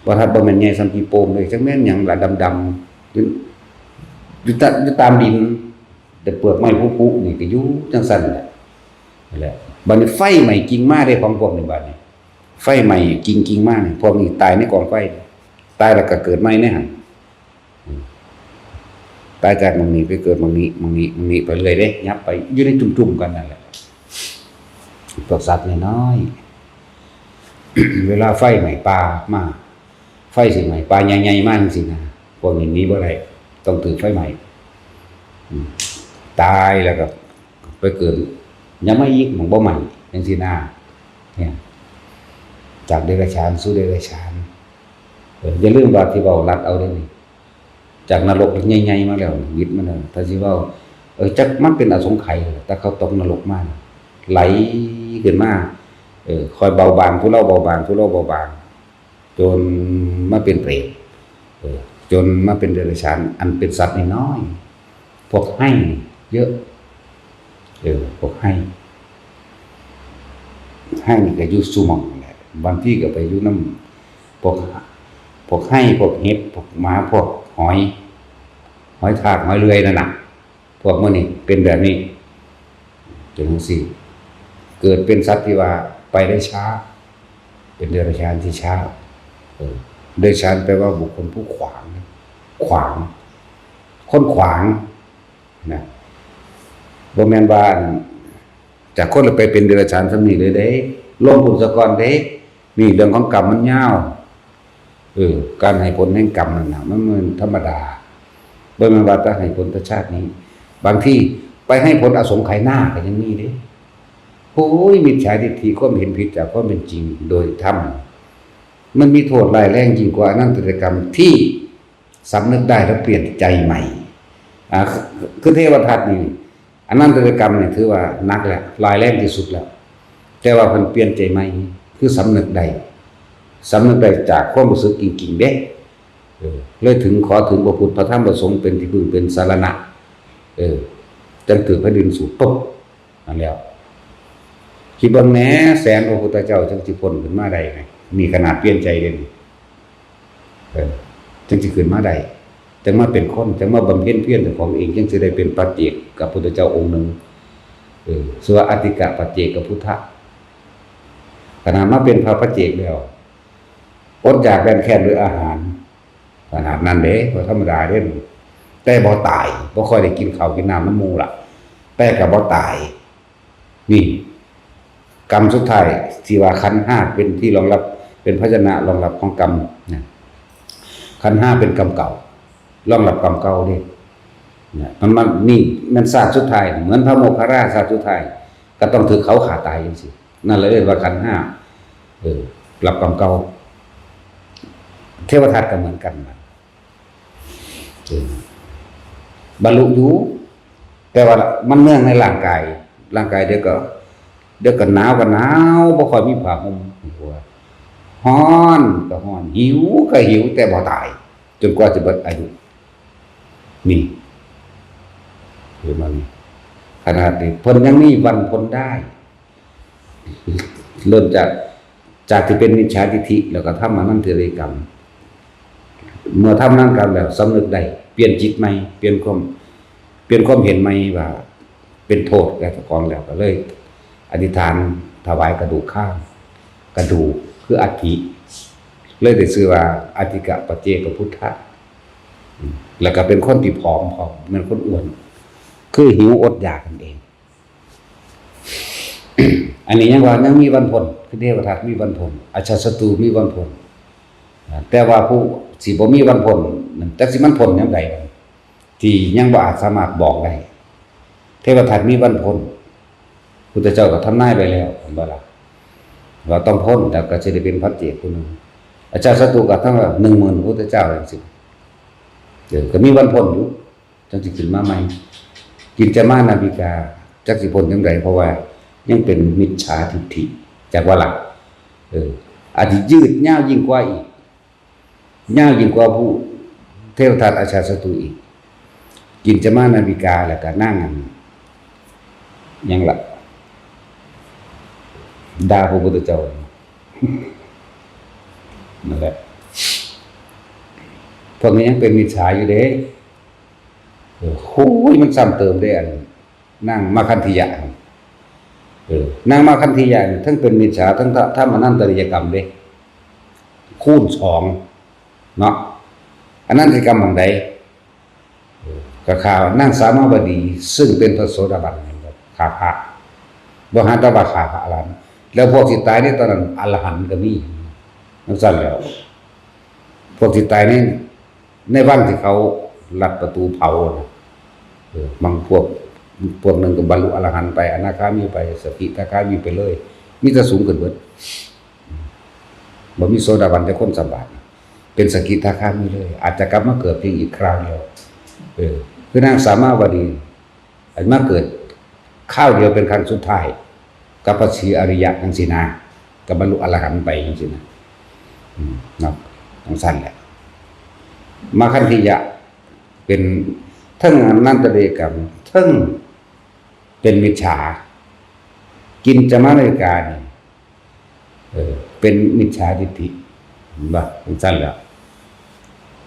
ບໍ່ທັນ ບໍ່ແມ່ນໃຫຍ່ສ່ຳປີໂປ່ມເດ້ ຈັກແມ່ນຫຍັງລະ ດຳໆ ຢູ່ ຢູ່ຕາ ຢູ່ຕາມດິນ ແຕ່ເປືອກໄມ້ຜຸໆ ນີ້ກໍຢູ່ຈັ່ງຊັ້ນແຫຼະ ນັ້ນແຫຼະ ບາດນີ້ໄຟໄໝ້ກິ່ງມາເດ້ ຂອງພວກນີ້ ບາດນີ້ ໄຟໄໝ້ກິ່ງໆມານີ້ ພວກນີ້ຕາຍໃນກອງໄຟ ຕາຍແລ້ວກໍເກີດໃໝ່ໃນຫັ້ນ ອືມ ຕາຍຈາກໝ່ອງນີ້ໄປເກີດໝ່ອງນີ້ ໝ່ອງນີ້ ໝ່ອງນີ້ໄປເລື້ອຍເດ້ ຫຍັບໄປຢູ່ໃນຈຸ່ມໆກັນນັ້ນແຫຼະ ພວກສັດນ້ອຍໆ ເວລາໄຟໄໝ້ປ່າມາ ໄຟຊິໄໝ້ປ່າໃຫຍ່ໆມາຈັ່ງຊີ້ນະ ພວກນີ້ໜີບໍ່ໄດ້ ຕ້ອງຖືກໄຟໄໝ້ ອືມ ຕາຍແລ້ວກໍໄປເກີດ ຍັງມາອີກ ມັນບໍ່ໄໝ້ຈັ່ງຊີ້ນະ ເນຍ ຈາກເດຍລະສານສູ່ເດຍລະສານ ເອີ ຢ່າລືມວ່າທີ່ເວົ້າລັດເອົາເດ້ນີ້ ຈາກນະລົກໃຫຍ່ໆມາແລ້ວ ວິດມາແລ້ວ ຖ້າຊິເວົ້າ ເອີ ຈັກມັນເປັນອະສົງໄຂ ແຕ່ເຂົາຕົກນະລົກມາ ໄຫຼຂຶ້ນມາ ເອີ ຄ່ອຍເບົາບາງ ຜູ້ລາວເບົາບາງ ຜູ້ລາວເບົາບາງ ຈົນມາເປັນເປຣດ ເອີ ຈົນມາເປັນເດຍລະສານ ອັນເປັນສັດນ້ອຍໆ ພວກໄຮ່ນີ້ເຍອະ ເອີ ພວກໄຮ່ ໄຮ່ນີ້ກໍຢູ່ສູ່ໝ່ອງນັ້ນແຫຼະ ບາງທີກໍໄປຢູ່ນຳພວກ ພວກໄຮ່ ພວກເຫັບ ພວກໝາ ພວກຫອຍ ຫອຍທາກ ຫອຍເລື່ອຍນັ້ນນະ ພວກໝູ່ນີ້ເປັນແບບນີ້ ເປັນຈັ່ງຊີ້ ເກີດເປັນສັດທີ່ວ່າໄປໄດ້ຊ້າ ເປັນເດຍລະສານທີ່ຊ້າ ເອີ ເດຍລະສານແປວ່າບຸກຄົນຜູ້ຂວາງ ຂວາງ ຄົນຂວາງນະ ບໍ່ແມ່ນວ່າ ຈາກຄົນລະໄປເປັນເດຍລະສານສ່ຳນີ້ເລີຍເດ້ ລົງພຸ້ນສະກ່ອນເດ້ ນີ້ເລື່ອງຂອງກຳມັນຍາວ ເອີ ການໃຫ້ຜົນແຫ່ງກຳນັ້ນນະ ມັນບໍ່ແມ່ນທຳມະດາ ບໍ່ແມ່ນວ່າຈະໃຫ້ຜົນແຕ່ຊາດນີ້ ບາງທີ ໄປໃຫ້ຜົນອະສົງໄຂໜ້າກໍຍັງມີເດ້. ໂອ້ຍ ມິດສາທິດຖິ ຄວາມເຫັນຜິດຈາກຄວາມເປັນຈິງໂດຍທຳ ມັນມີໂທດຮ້າຍແຮງຍິ່ງກວ່າອະນັນຕະກຳທີ່ສຳນຶກໄດ້ແລ້ວປ່ຽນໃຈໃໝ່. ອາ ຄືເທວະທັດນີ້ ອະນັນຕະກຳນີ້ຖືວ່າໜັກແລ້ວ ຮ້າຍແຮງທີ່ສຸດແລ້ວ ແຕ່ວ່າເພິ່ນປ່ຽນໃຈໃໝ່ ຄືສຳນຶກໄດ້ ສຳນຶກໄດ້ຈາກຄວາມຮູ້ສຶກຈິງໆເດ້. ເອີ ເລີຍເຖິງ ຂໍເຖິງພະພຸດ ພະທຳ ພະສົງ ເປັນທີ່ເພິ່ງເປັນສາລະນະ ເອີ ຈັ່ງຖືກແຜ່ນດິນສູບ ປຶບ ນັ້ນແລ້ວ. ຄິດເບິ່ງແດ່ ແສນພະພຸດທະເຈົ້າຈັ່ງຊິພົ້ນຂຶ້ນມາໄດ້ ນີ້ຂະໜາດປ່ຽນໃຈເດ້ນີ້ ເອີ ຈັ່ງຊິຂຶ້ນມາໄດ້ ຈັ່ງມາເປັນຄົນ ຈັ່ງມາບຳເພັນພຽນເຈົ້າຂອງເອງ ຈັ່ງຊິໄດ້ເປັນປັດເຈກກະພຸດທະເຈົ້າອົງໜຶ່ງ ເອີ ຊື່ວ່າອາທິກະປັດເຈກກະພຸດທະ. ຂະໜາດມາເປັນພະປັດເຈກແລ້ວ ອົດຢາກແຄລນດ້ວຍອາຫານ ຂະໜາດນັ້ນເດ້ ບໍ່ທຳມະດາເດ້ ແຕ່ບໍ່ຕາຍ ບໍ່ຄ່ອຍໄດ້ກິນເຂົ້າກິນນ້ຳນຳໝູ່ລະ ແຕ່ກໍບໍ່ຕາຍ. ນີ້ ກຳສຸດທ້າຍທີ່ວ່າຂັນຫ້າເປັນທີ່ຮອງຮັບ ເປັນພາຊະນະຮອງຮັບຂອງກຳນະ ຂັນຫ້າເປັນກຳເກົ່າ ຮອງຮັບກຳເກົ່າເດ້ນະ. ມັນ ມັນ ນີ້ແມ່ນຊາດສຸດທ້າຍ ເໝືອນພະໂມກຄະລາ ຊາດສຸດທ້າຍກໍຕ້ອງຖືກເຂົາຂ້າຕາຍຈັ່ງຊີ້ ນັ້ນລະເອີ້ນວ່າຂັນຫ້າ ເອີ ຮັບກຳເກົ່າ. ເທວະທັດກໍເໝືອນກັນ ເອີ ບັນລຸຢູ່ ແຕ່ວ່າມັນເມືອງໃນຮ່າງກາຍ ຮ່າງກາຍດຽວກໍ ດຽວກໍໜາວກໍໜາວ ບໍ່ຄ່ອຍມີຜ້າຫົ່ມຫົວ ຮ້ອນກໍຮ້ອນ ຫິວກໍຫິວ ແຕ່ບໍ່ຕາຍ ຈົນກວ່າຈະເບິດອາຍຸ. ນີ້ ເຫັນບໍ່ນີ້ ຂະໜາດນີ້ເພິ່ນຍັງມີວັນພົ້ນໄດ້. ເລີ່ມຈາກ ຈາກທີ່ເປັນມິດສາທິດຖິ ແລ້ວກໍທຳອະນັນຕະກຳ ເມື່ອທຳອະນັນຕະກຳແລ້ວ ສຳນຶກໄດ້ ປ່ຽນຈິດໃໝ່ ປ່ຽນຄວາມ ປ່ຽນຄວາມເຫັນໃໝ່ວ່າເປັນໂທດແກ່ເຈົ້າຂອງແລ້ວ ກໍເລີຍອະທິຖານຖວາຍກະດູກຄາງ ກະດູກຄືອັດຖິ ເລີຍໄດ້ຊື່ວ່າ ອາທິກະປັດເຈກະພຸດທະ ແລ້ວກໍເປັນຄົນທີ່ຜອມພ້ອມ ແມ່ນຄົນອ້ວນ ຄືຫິວອົດຢາກນັ້ນເອງ. ອັນນີ້ຍັງວ່າຍັງມີວັນພົ້ນ ຄືເທວະທັດມີວັນພົ້ນ ອາຊາດສັດຕູມີວັນພົ້ນ ແຕ່ວ່າຜູ້ທີ່ບໍ່ມີວັນພົ້ນນັ້ນ ຈັກຊິມັນພົ້ນຍາມໃດ ທີ່ຍັງບໍ່ອາດສາມາດບອກໄດ້. ເທວະທັດມີວັນພົ້ນ ພຸດທະເຈົ້າກໍທຳນາຍໄວ້ແລ້ວ ເຫັນບໍ່ລະ ວ່າຕ້ອງພົ້ນ ແລ້ວກໍຊິໄດ້ເປັນປັດເຈກຜູ້ໜຶ່ງ. ອາຊາດສັດຕູກໍທັງວ່າໜຶ່ງໝື່ນພຸດທະເຈົ້າຈັ່ງຊີ້ ເອີ ກໍມີວັນພົ້ນຢູ່ ຈັ່ງຊິຂຶ້ນມາໃໝ່. ກິນຈະມານາບິກາ ຈັກຊິພົ້ນຈັ່ງໃດ ເພາະວ່າຍັງເປັນມິດສາທິດຖິ ຈັກວ່າລະ ເອີ ອາດຈະຍືດຍາວຍິ່ງກວ່າອີກ ຍາວຍິ່ງກວ່າຜູ້ເທວະທັດອາຊາດສັດຕູອີກ. ກິນຈະມານາບິກາ ແລ້ວກໍນາງອັນ ຫຍັງລະ ດ່າພະພຸດທະເຈົ້າ ນັ້ນແຫຼະ ພວກນີ້ຍັງເປັນມິດສາຢູ່ເດ້. ໂອ້ຍ ມັນຊ້ຳເຕີມເດ້ ອັນ ນາງມາຄັນທິຍະ ເອີ ນາງມາຄັນທິຍະນີ້ ທັງເປັນມິດສາ ທັງທະ ທຳອະນັນຕະລິຍະກຳເດ້ ຄູນສອງເນາະ. ອະນັນຕະລິຍະກຳໝ່ອງໃດ? ເອີ ກໍຂ້ານາງສາມາວະດີ ຊຶ່ງເປັນພະໂສດາບັນ ຂ້າພະ ບໍ່ຫາແຕ່ວ່າຂ້າພະອະລະຫັນ. ແລ້ວພວກທີ່ຕາຍໃນຕອນນັ້ນ ອະລະຫັນກໍມີ ຈັ່ງຊັ້ນແລ້ວ ພວກທີ່ຕາຍໃນ ໃນວັນທີ່ເຂົາລັດປະຕູເຜົານະ ເອີ ບາງພວກ ພວກໜຶ່ງກໍບັນລຸອະລະຫັນໄປ ອະນາຄາມີໄປ ສະກິທາຄາມີໄປເລີຍ ມີແຕ່ສູງຂຶ້ນເບິດ ບໍ່ມີໂສດາບັນຈັກຄົນຊ້ຳບາດ ເປັນສະກິທາຄາມີເລີຍ ອາດຈະກັບມາເກີດພຽງອີກຄາວດຽວ. ເອີ ຄືນາງສາມາວະດີ ອັນມາເກີດຄາວດຽວເປັນຄັ້ງສຸດທ້າຍກັບພະສີອະລິຍະຈັ່ງຊີ້ນະ ກໍບັນລຸອະລະຫັນໄປຈັ່ງຊີ້ນະ ອືມ ເນາະ ຈັ່ງຊັ້ນແຫຼະ. ມາຄັນທິຍະເປັນເທິງອະນັນຕະເດກຳ ເທິງເປັນມິດສາ ກິນຈະມານາລິການີ້ ເອີ ເປັນມິດສາທິດຖິ ເຫັນບໍ່? ຈັ່ງຊັ້ນແຫຼະ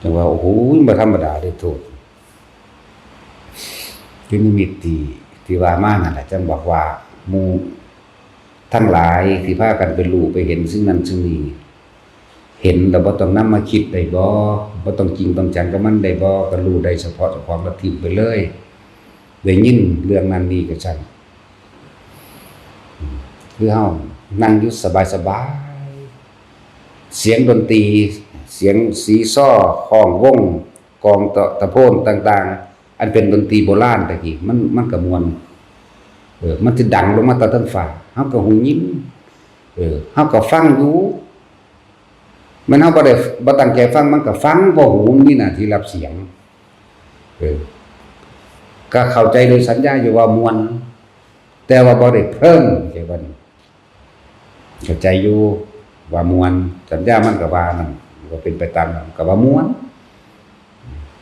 ຈັ່ງວ່າ ໂອ້ໂຫ ບໍ່ທຳມະດາເດ້ໂທດ. ຄືນິມິດທີ່ ທີ່ວ່າມານັ້ນແຫຼະ ຈັ່ງບອກວ່າ ໝູ່ທັງຫຼາຍທີ່ພາກັນໄປຮູ້ໄປເຫັນສິ່ງນັ້ນສິ່ງນີ້ ເຫັນແລ້ວບໍ່ຕ້ອງນຳມາຄິດໄດ້ບໍ່? ບໍ່ຕ້ອງຈິງຕ້ອງຈັງກັບມັນໄດ້ບໍ່? ກໍຮູ້ໄດ້ສະເພາະເຈົ້າຂອງ ແລ້ວຖິ້ມໄປເລີຍ. ໄດ້ຍິນເລື່ອງນັ້ນນີ້ກໍຊ່າງ ຄືເຮົານັ່ງຢູ່ສະບາຍໆ ສຽງດົນຕີ ສຽງຊີຊໍ ຮ້ອງວົງ ກອງຕະ ຕະໂພນຕ່າງໆ ອັນເປັນດົນຕີໂບລານແຕ່ກີ້ ມັນ ມັນກໍມ່ວນ ເອີ ມັນຊິດັງລົງມາແຕ່ເທິງຟ້າ ເຮົາກໍຫູຍິນ ເອີ ເຮົາກໍຟັງຢູ່ ແມ່ນເຮົາບໍ່ໄດ້ ບໍ່ຕັ້ງໃຈຟັງ ມັນກໍຟັງ ເພາະຫູມັນມີໜ້າທີ່ຮັບສຽງ ເອີ ກໍເຂົ້າໃຈໂດຍສັນຍາຢູ່ວ່າມ່ວນ ແຕ່ວ່າບໍ່ໄດ້ເພີນ ເຂົ້າໃຈບໍ່ນີ້? ເຂົ້າໃຈຢູ່ວ່າມ່ວນ ສັນຍາມັນກໍວ່ານັ້ນ ກໍເປັນໄປຕາມນັ້ນ ກໍວ່າມ່ວນ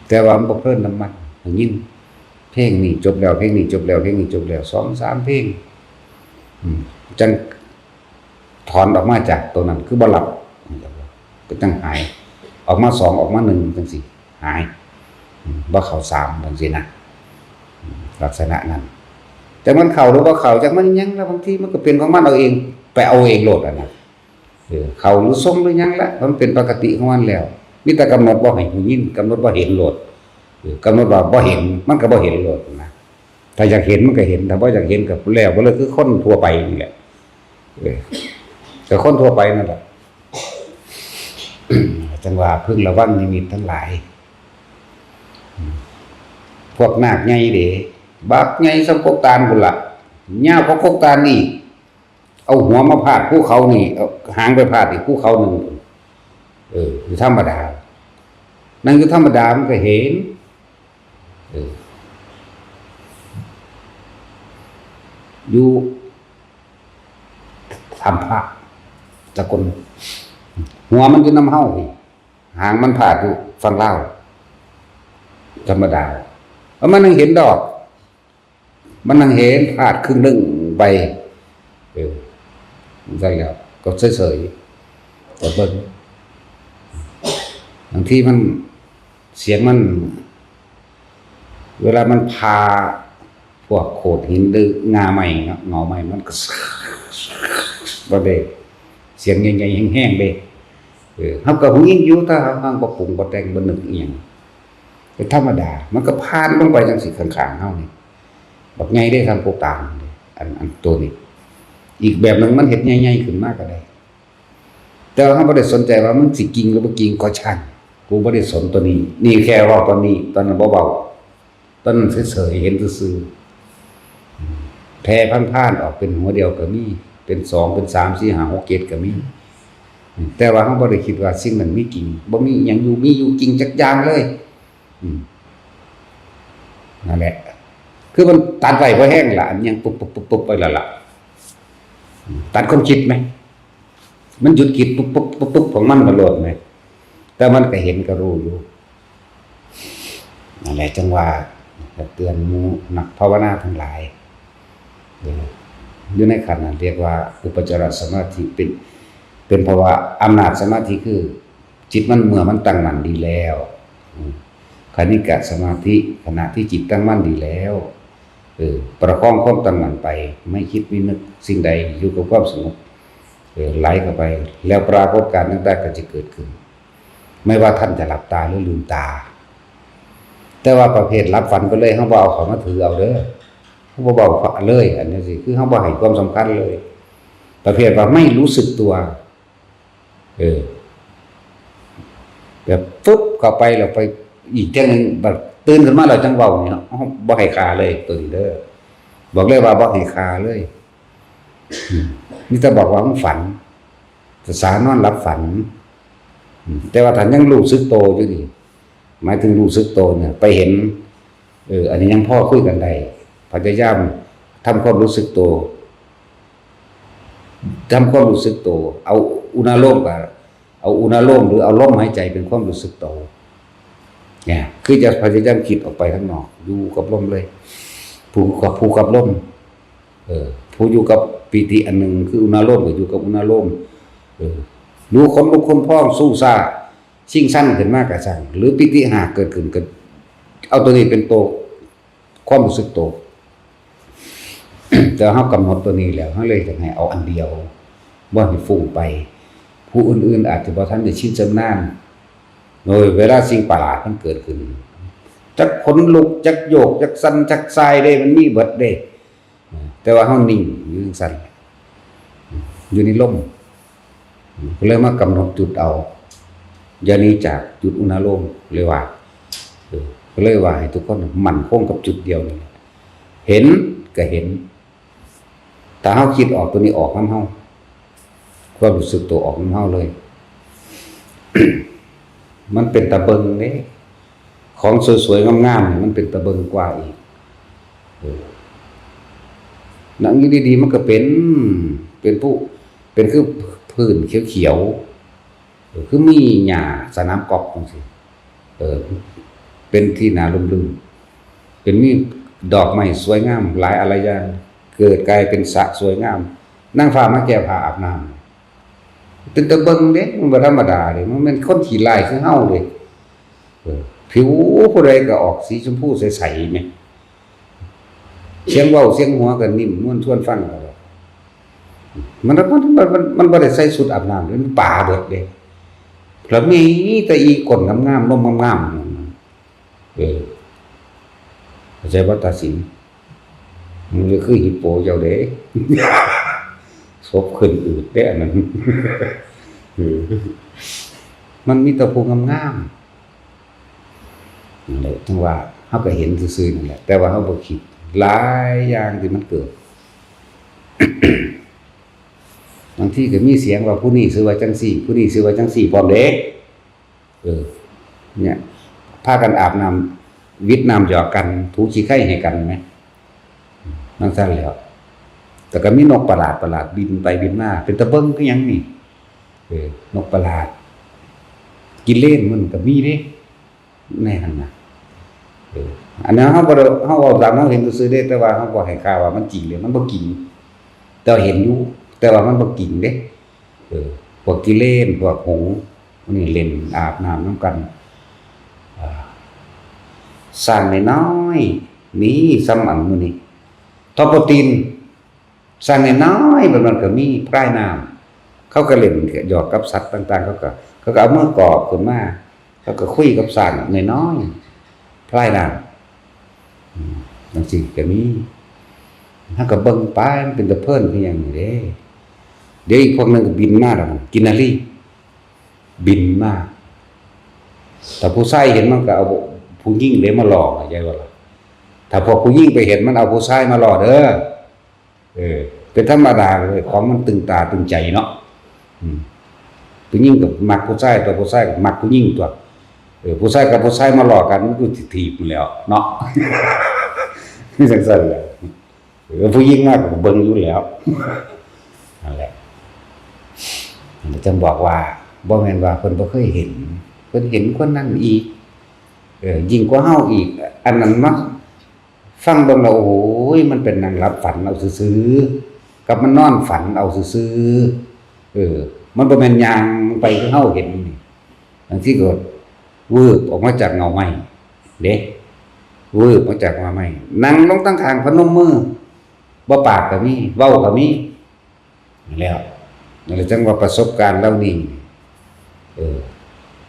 ແຕ່ວ່າມັນບໍ່ເພີນນຳມັນ ໄດ້ຍິນເພງນີ້ຈົບແລ້ວ ເພງນີ້ຈົບແລ້ວ ເພງນີ້ຈົບແລ້ວ ສອງສາມເພງ ອືມ ຈັ່ງຖອນອອກມາຈາກໂຕນັ້ນ ຄືບໍ່ຫຼັບ ກໍຈັ່ງຫາຍ ອອກມາສອງ ອອກມາໜຶ່ງ ຈັ່ງຊີ້ ຫາຍ ອືມ ບໍ່ເຂົ້າສາມ ຈັ່ງຊີ້ນະ ອືມ ລັກສະນະນັ້ນ ຈັກມັນເຂົ້າຫຼືບໍ່ເຂົ້າ ຈັກມັນຫຍັງລະ ບາງທີມັນກໍເປັນຂອງມັນເອົາເອງ ໄປເອົາເອງໂລດຫັ້ນນະ ເອີ ເຂົ້າຫຼືຊົງຫຼືຫຍັງລະ ມັນເປັນປົກກະຕິຂອງມັນແລ້ວ ມີແຕ່ກຳນົດບໍ່ໃຫ້ຫູຍິນ ກຳນົດບໍ່ເຫັນໂລດ ເອີ ກຳນົດວ່າບໍ່ເຫັນ ມັນກໍບໍ່ເຫັນໂລດນະ ຖ້າຢາກເຫັນມັນກໍເຫັນ ຖ້າບໍ່ຢາກເຫັນກໍແລ້ວໄປເລີຍ ຄືຄົນທົ່ວໄປນີ້ແຫຼະ ເອີ ກໍຄົນທົ່ວໄປນັ້ນແຫຼະ ຈັ່ງວ່າເພິ່ງລະວັງນິມິດທັງຫຼາຍ ພວກນາກໃຫຍ່ເດ້ ບັກໃຫຍ່ສ່ຳກົກຕານພຸ້ນລະ ຍາວກວ່າກົກຕານອີກ ເອົາຫົວມາພາດພູເຂົານີ້ ເອົາຫາງໄປພາດອີກພູເຂົາໜຶ່ງ ເອີ ຢູ່ທຳມະດາ ນັ່ງຢູ່ທຳມະດາມັນກໍເຫັນ ເອີ ຢູ່ ຖ້ຳພະສາກົນ ຫົວມັນຢູ່ນຳເຮົານີ້ ຫາງມັນພາດຢູ່ຝັ່ງລາວ ທຳມະດາ ເອົາ ມັນຍັງເຫັນດອກ ມັນຍັງເຫັນພາດຄຶ່ງໜຶ່ງໄປ ເອີ ຈັ່ງຊັ້ນແລ້ວກໍເສີຍໆ ກໍເບິ່ງ ບາງທີມັນ ສຽງມັນ ເວລາມັນຜ່າພວກໂຂດຫີນ ຫຼື ງ່າໄມ້ເນາະ ເຫງົາໄມ້ ມັນກໍ ບໍ່ໄດ້ ສຽງໃຫຍ່ໆ ແຮງໆ ເດ້ ເອີ ເຮົາກໍຫູຍິນຢູ່ ຖ້າເຮົາ ເຮົາບໍ່ປຸງ ບໍ່ແຕ່ງ ບໍ່ນຶກອີ່ຫຍັງ ກໍທຳມະດາ ມັນກໍຜ່ານລົງໄປຈັ່ງຊີ້ ຂ້າງໆ ເຮົານີ້ ບັກໃຫຍ່ເດ້ ທຳໂກກຕາງເດ້ ອັນ ອັນໂຕນີ້ ອີກແບບໜຶ່ງ ມັນເຮັດໃຫຍ່ໆ ຂຶ້ນມາກໍໄດ້ ແຕ່ວ່າເຮົາບໍ່ໄດ້ສົນໃຈວ່າມັນຊິຈິງຫຼືບໍ່ຈິງກໍຊ່າງ ກູບໍ່ໄດ້ສົນຕົວນີ້ ນີ້ແຄ່ເວົ້າຕອນນີ້ ຕອນນັ້ນບໍ່ເວົ້າ ຕອນນັ້ນເສີຍໆ ເຫັນຊື່ໆ ແຜ່ຜ່ານໆ ອອກເປັນຫົວດຽວກໍມີ ເປັນສອງ ເປັນສາມ ສີ່ ຫ້າ ຫົກ ເຈັດ ກໍມີ ແຕ່ວ່າເຮົາບໍ່ໄດ້ຄິດວ່າສິ່ງນັ້ນມີຈິງ ບໍ່ມີອີ່ຫຍັງຢູ່ ມີຢູ່ຈິງຈັກຢ່າງເລີຍ ອືມ ນັ້ນແຫຼະ ຄືມັນຕັດໄວ້ພໍແຮງລະ ອັນຫຍັງປຸບໆໆໆ ໄປແລ້ວລະ ຕັດຄວາມຄິດແມ ມັນຢຸດຄິດປຸບໆໆໆ ຂອງມັນມາໂລດແມ ແຕ່ມັນກໍເຫັນກໍຮູ້ຢູ່ ນັ້ນແຫຼະ ຈັ່ງວ່າຢາກເຕືອນໝູ່ນັກພາວະນາທັງຫຼາຍ ເອີ ຢູ່ໃນຂັ້ນນັ້ນ ຮຽກວ່າອຸປະຈາລະສະມາທິ ເປັນ ເປັນພາວະອຳນາດສະມາທິ ຄື ຈິດມັນເມື່ອມັນຕັ້ງໝັ້ນດີແລ້ວ ອືມ ຄະນິກະສະມາທິ ຂະນະທີ່ຈິດຕັ້ງໝັ້ນດີແລ້ວ ເອີ ປະຄອງຄວາມຕັ້ງໝັ້ນໄປ ໄມ່ຄິດໄມ່ນຶກສິ່ງໃດ ຢູ່ກັບຄວາມສະຫງົບ ເອີ ໄຫຼເຂົ້າໄປ ແລ້ວປາກົດການຕ່າງໆກໍຈະເກີດຂຶ້ນ ໄມ່ວ່າທ່ານຈະຫຼັບຕາ ຫຼື ລືມຕາ ແຕ່ວ່າປະເພດຫຼັບຝັນໄປເລີຍ ເຮົາບໍ່ເອົາເຂົ້າມາຖືເອົາເດີ ເຮົາບໍ່ເວົ້າເລີຍ ອັນນີ້ຊິ ຄືເຮົາບໍ່ໃຫ້ຄວາມສຳຄັນເລີຍ ປະເພດວ່າໄມ່ຮູ້ສຶກຕົວ ເອີ ແບບຟຶບເຂົ້າໄປແລ້ວໄປອີກເທື່ອໜຶ່ງ ບັດຕື່ນຂຶ້ນມາແລ້ວຈັ່ງເວົ້ານີ້ ເຮົາບໍ່ໃຫ້ຄ່າເລີຍໂຕນີ້ເດີ ບອກເລີຍວ່າບໍ່ໃຫ້ຄ່າເລີຍ ອືມ ມີແຕ່ບອກວ່າມັນຝັນ ສານອນຫຼັບຝັນ ອືມ ແຕ່ວ່າຖ້າຍັງຮູ້ສຶກໂຕຢູ່ນີ້ ໝາຍເຖິງຮູ້ສຶກໂຕນີ້ ໄປເຫັນ ເອີ ອັນນີ້ຍັງພໍຄຸຍກັນໄດ້ ພະຍາຍາມທຳຄວາມຮູ້ສຶກໂຕ ທຳຄວາມຮູ້ສຶກໂຕ ເອົາອຸນາໂລມ ກໍເອົາອຸນາໂລມ ຫຼື ເອົາລົມຫາຍໃຈເປັນຄວາມຮູ້ສຶກໂຕ ເນຍ ຄືຈະພະຍາຍາມຄິດອອກໄປຂ້າງນອກ ຢູ່ກັບລົມເລີຍ ຜູ້ກັບ ຜູ້ກັບລົມ ເອີ ຜູ້ຢູ່ກັບປີຕິອັນໜຶ່ງ ຄືອຸນາໂລມ ກໍຢູ່ກັບອຸນາໂລມ ເອີ ຫຼື ຂົນລຸກຂົນພອງ ຊູຊາ ຊິງຊັນຂຶ້ນມາກໍຊ່າງ ຫຼື ປີຕິຫ້າເກີດຂຶ້ນ ກໍເອົາຕົວນີ້ເປັນໂຕ ຄວາມຮູ້ສຶກໂຕ ແຕ່ເຮົາກຳນົດຕົວນີ້ແລ້ວ ເຮົາເລີຍຢາກໃຫ້ເອົາອັນດຽວ ບໍ່ໃຫ້ຟຸ້ງໄປ ຜູ້ອື່ນໆອາດຈະບໍ່ທັນໄດ້ຊິນຊຳນານ ໂດຍເວລາສິ່ງປະຫຼາດມັນເກີດຂຶ້ນ ຈັກຂົນລຸກ ຈັກໂຍກ ຈັກສັ່ນ ຈັກຊາຍເດ້ ມັນມີເບິດເດ້ ແຕ່ວ່າເຮົານິ່ງຢູ່ຈັ່ງຊັ້ນ ຢູ່ໃນລົມ ກໍເລີຍມາກຳນົດຈຸດເອົາ ຢ່າໜີຈາກຈຸດອຸນາໂລມເລີຍວ່າ ເອີ ກໍເລີຍວ່າໃຫ້ທຸກຄົນໝັ້ນຄົງກັບຈຸດດຽວນີ້ແຫຼະ ເຫັນກໍເຫັນ ຖ້າເຮົາຄິດອອກ ໂຕນີ້ອອກນຳເຮົາ ຄວາມຮູ້ສຶກໂຕອອກນຳເຮົາເລີຍ ມັນເປັນຕາເບິ່ງເດ້ ຂອງສວຍໆງາມໆນີ້ມັນເປັນຕາເບິ່ງກວ່າອີກ ເອີ ນັ່ງຢູ່ດີໆ ມັນກໍເປັນ ເປັນພູ ເປັນຄືພື້ນຂຽວໆ ເອີ ຄືມີຫຍ້າສະໜາມກອບຈັ່ງຊີ້ ເອີ ເປັນທີ່ໜ້າລົມລື່ນ ເປັນມີດອກໄມ້ສວຍງາມຫຼາຍອາລະຢ່າງ ເກີດກາຍເປັນສະສວຍງາມ ນາງຟ້າມາແກ້ຜ້າອາບນ້ຳ ເປັນຕາເບິ່ງເດ້ ມັນບໍ່ທຳມະດາເດ້ ມັນແມ່ນຄົນຂີ້ລ້າຍຄືເຮົາເດ້ ເອີ ຜິວຜູ້ໃດກໍອອກສີຊົມພູໃສໆແມະ ສຽງເວົ້າສຽງຫົວກໍນິ້ມນວນຊວນຟັງ ມັນ ມັນ ມັນ ມັນບໍ່ໄດ້ໃສ່ຊຸດອາບນ້ຳເດ້ ມັນປາເບິດເດ້ ແລ້ວມີແຕ່ອີກົ້ນງາມໆ ນົມງາມໆ ເອີ ເຂົ້າໃຈບໍ່ ຕາສິງ? ມັນຄືຮິບໂປເຈົ້າເດ້ ສົບຂຶ້ນອືດເດ້ອັນນັ້ນ ເອີ ມັນມີແຕ່ຜູ້ງາມໆ ນັ້ນແຫຼະ ຈັ່ງວ່າເຮົາກໍເຫັນຊື່ໆນັ້ນແຫຼະ ແຕ່ວ່າເຮົາບໍ່ຄິດ ຫຼາຍຢ່າງທີ່ມັນເກີດ ບາງທີກໍມີສຽງວ່າຜູ້ນີ້ຊື່ວ່າຈັ່ງຊີ້ ຜູ້ນີ້ຊື່ວ່າຈັ່ງຊີ້ພ້ອມເດ້ ເອີ ເນຍ ພາກັນອາບນ້ຳ ຫວິດນ້ຳຢອກກັນ ຖູຂີ້ໄຄໃຫ້ກັນແມະ ຈັ່ງຊັ້ນແຫຼ້ວ ແຕ່ກໍມີນົກປະຫຼາດໆ ບິນໄປບິນມາ ເປັນຕາເບິ່ງຄືຫຍັງນີ້ ເອີ ນົກປະຫຼາດ ກິເລນມັນກໍມີເດ້ ໃນຫັ້ນນະ ເອີ ອັນນັ້ນເຮົາບໍ່ໄດ້ ເຮົາເວົ້າຕາມເຮົາເຫັນຊື່ໆເດ້ ແຕ່ວ່າເຮົາບໍ່ໃຫ້ຄ່າວ່າມັນຈິງເດ້ ມັນບໍ່ຈິງ ແຕ່ວ່າເຫັນຢູ່ ແຕ່ວ່າມັນບໍ່ຈິງເດ້ ເອີ ພວກກິເລນ ພວກຫົງ ພວກນີ້ເລ່ນອາບນ້ຳນຳກັນ ເອີ ຊ້າງນ້ອຍໆ ນີ້ສ່ຳອັນມື້ນີ້ ທອບໂປຣຕີນ ຊ້າງນ້ອຍໆ ແບບນັ້ນກໍມີ ພລາຍນ້ຳ ເຂົາກໍເລ່ນຢອກກັບສັດຕ່າງໆ ເຂົາກໍ ເຂົາກໍເອົາມືກອບຂຶ້ນມາ ເຂົາກໍຄຸຍກັບຊ້າງນ້ອຍໆ ພລາຍນ້ຳ ອືມ ຈັ່ງຊີ້ກໍມີ ເຮົາກໍເບິ່ງໄປ ມັນເປັນຕາເພີນຄືຫຍັງນີ້ເດ້ ດຽວອີກພວກໜຶ່ງກໍບິນມາແລ້ວ ກິນນາລີ ບິນມາ ຖ້າຜູ້ຊາຍເຫັນມັນກໍເອົາຜູ້ຍິງເດ້ມາຫຼໍ່ ເຂົ້າໃຈບໍ່ລະ ຖ້າພວກຜູ້ຍິງໄປເຫັນມັນເອົາຜູ້ຊາຍມາຫຼໍ່ເດີ ເອີ ເປັນທຳມະດາເລີຍ ຂອງມັນຕຶງຕາຕຶງໃຈເນາະ ອືມ ຜູ້ຍິງກໍມັກຜູ້ຊາຍຕົວະ ຜູ້ຊາຍກໍມັກຜູ້ຍິງຕົວະ ເອີ ຜູ້ຊາຍກັບຜູ້ຊາຍມາຫຼໍ່ກັນ ມັນກໍຊິຖີບພຸ້ນແຫຼ້ວເນາະ ຄືຈັ່ງຊັ້ນແຫຼະ ເອີ ຜູ້ຍິງມາກໍເບິ່ງຢູ່ແລ້ວ ນັ້ນແຫຼະ ຈັ່ງບອກວ່າ ບໍ່ແມ່ນວ່າເພິ່ນບໍ່ເຄີຍເຫັນ ເພິ່ນເຫັນກວ່ານັ້ນອີກ ເອີ ຍິ່ງກວ່າເຮົາອີກ ອັນນັ້ນມາ ຟັງເບິ່ງແລ້ວ ໂອ້ຍ ມັນເປັນນັ່ງຫຼັບຝັນເອົາຊື່ໆ ກັບມັນນອນຝັນເອົາຊື່ໆ ເອີ ມັນບໍ່ແມ່ນຍ່າງໄປຄືເຮົາເຫັນນີ້ ບາງທີກໍວືບອອກມາຈາກເຫງົ້າໄມ້ເດ້ ວືບມາຈາກເຫງົ້າໄມ້ ນັ່ງລົງຕັ້ງຂ້າງພະນົມມື ບໍ່ປາກກໍມີ ເວົ້າກໍມີ ແລ້ວ ນັ້ນແຫຼະ ຈັ່ງວ່າປະສົບການເຫຼົ່ານີ້ ເອີ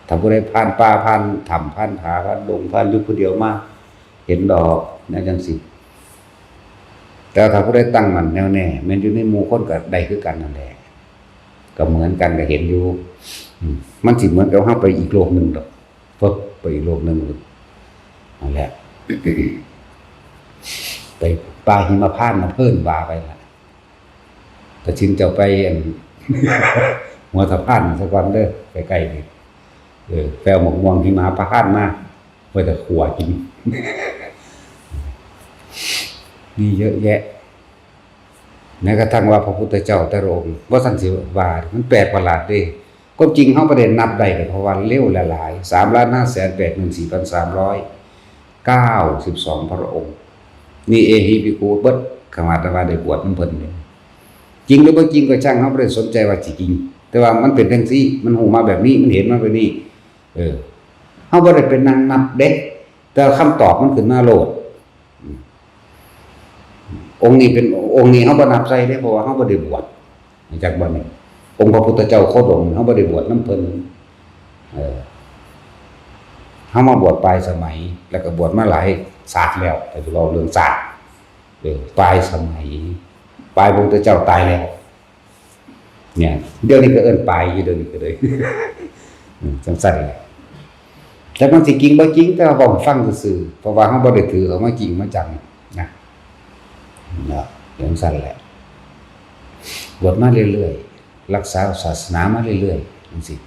ຖ້າຜູ້ໃດຜ່ານປ່າ ຜ່ານຖ້ຳ ຜ່ານຜາ ຜ່ານດົງ ຜ່ານຢູ່ຜູ້ດຽວມາ ເຫັນດອກແນວຈັ່ງຊີ້ ແຕ່ວ່າຖ້າຜູ້ໃດຕັ້ງໝັ້ນແນ່ວແນ່ ແມ່ນຢູ່ໃນໝູ່ຄົນກໍໄດ້ຄືກັນນັ້ນແຫຼະ ກໍເໝືອນກັນ ກໍເຫັນຢູ່ ອືມ ມັນຊິເໝືອນກັບເຮົາໄປອີກໂລກໜຶ່ງດອກ ປຶບ ໄປອີກໂລກໜຶ່ງ ນັ້ນແຫຼະ ໄປປ່າຫິມະພານນະເພິ່ນວ່າໄປລະ ຕາຊິນເຈົ້າໄປອັນ ຫົວສະພານສະກ່ອນເດີ ໃກ້ໆນີ້ ເອີ ໄປເອົາໝາກມ່ວງຫິມະພານມາ ໄວ້ຖ້າຂົ້ວກິນ ມີເຍອະແຍະ ແມ້ກະທັ່ງວ່າພະພຸດທະເຈົ້າແຕ່ລະອົງ ບໍ່ທັນຊິວ່າ ມັນແປກປະຫຼາດເດ້ ຄວາມຈິງເຮົາບໍ່ໄດ້ນັບໄດ້ ເພາະວ່າເລວຫຼາຍໆ ສາມລ້ານຫ້າແສນແປດໝື່ນສີ່ພັນສາມຮ້ອຍເກົ້າສິບສອງພະອົງ ນີ້ເອຫິພິກຂຸເບິດ ຂະໜາດວ່າໄດ້ບວດນຳເພິ່ນເດ້ ຈິງຫຼືບໍ່ຈິງກໍຊ່າງ ເຮົາບໍ່ໄດ້ສົນໃຈວ່າຊິຈິງ ແຕ່ວ່າມັນເປັນຈັ່ງຊີ້ ມັນຮູ້ມາແບບນີ້ ມັນເຫັນມາແບບນີ້ ເອີ ເຮົາບໍ່ໄດ້ໄປນັ່ງນັບເດ້ ແຕ່ວ່າຄຳຕອບມັນຂຶ້ນມາໂລດ ອືມ ອົງນີ້ເປັນ ອົງນີ້ເຮົາບໍ່ນັບໃສ່ເດ້ ເພາະວ່າເຮົາບໍ່ໄດ້ບວດ ຮູ້ຈັກບໍ່ນີ້? ອົງພະພຸດທະເຈົ້າໂຄດົມ ເຮົາບໍ່ໄດ້ບວດນຳເພິ່ນ ເອີ ເຮົາມາບວດປາຍສະໄໝ ແລ້ວກໍບວດມາຫຼາຍຊາດແລ້ວ ຖ້າຊິເວົ້າເລື່ອງຊາດ ເອີ ປາຍສະໄໝ ປາຍພະພຸດທະເຈົ້າຕາຍແລ້ວ ເນຍ ດຽວນີ້ກໍເອີ້ນປາຍຢູ່ ດຽວນີ້ກໍເລີຍ ອືມ ຈັ່ງຊັ້ນແຫຼະ ຈັກມັນຊິຈິງບໍ່ຈິງ ແຕ່ວ່າເວົ້າໃຫ້ຟັງຊື່ໆ ເພາະວ່າເຮົາບໍ່ໄດ້ຖືເອົາມາຈິງມາຈັງນະ ເນາະ ຈັ່ງຊັ້ນແຫຼະ. ບວດມາເລື້ອຍໆ ລັກສາສາສະໜາມາເລື້ອຍໆ ຈັ່ງຊີ້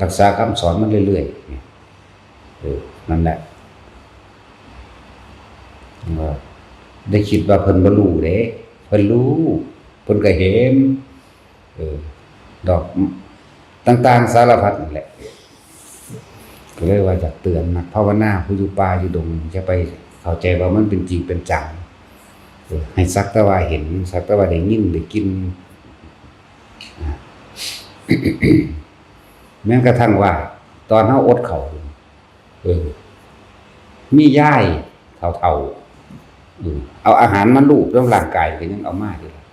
ລັກສາຄຳສອນມາເລື້ອຍໆ ເອີ ນັ້ນແຫຼະ ໄດ້ຄິດວ່າເພິ່ນບໍ່ຮູ້ເດ້ ເພິ່ນຮູ້ ເພິ່ນກໍເຫັນ ເອີ ດອກຕ່າງໆສາລະພັດນັ້ນແຫຼະ. ກໍເລີຍວ່າຢາກເຕືອນນັກພາວະນາຜູ້ຢູ່ປ່າຢູ່ດົງ ຢ່າໄປເຂົ້າໃຈວ່າມັນເປັນຈິງເປັນຈັງ ເອີ ໃຫ້ສັກແຕ່ວ່າເຫັນ ສັກແຕ່ວ່າໄດ້ຍິນໄດ້ກິ່ນ ແມ່ນກະທັ່ງວ່າຕອນເຮົາອົດເຂົ້າ ເອີ ມີຍາຍເຖົ້າໆ ເອີ ເອົາອາຫານມາລູບນຳຮ່າງກາຍ ກໍຍັງເອົາມາຢູ່ລະ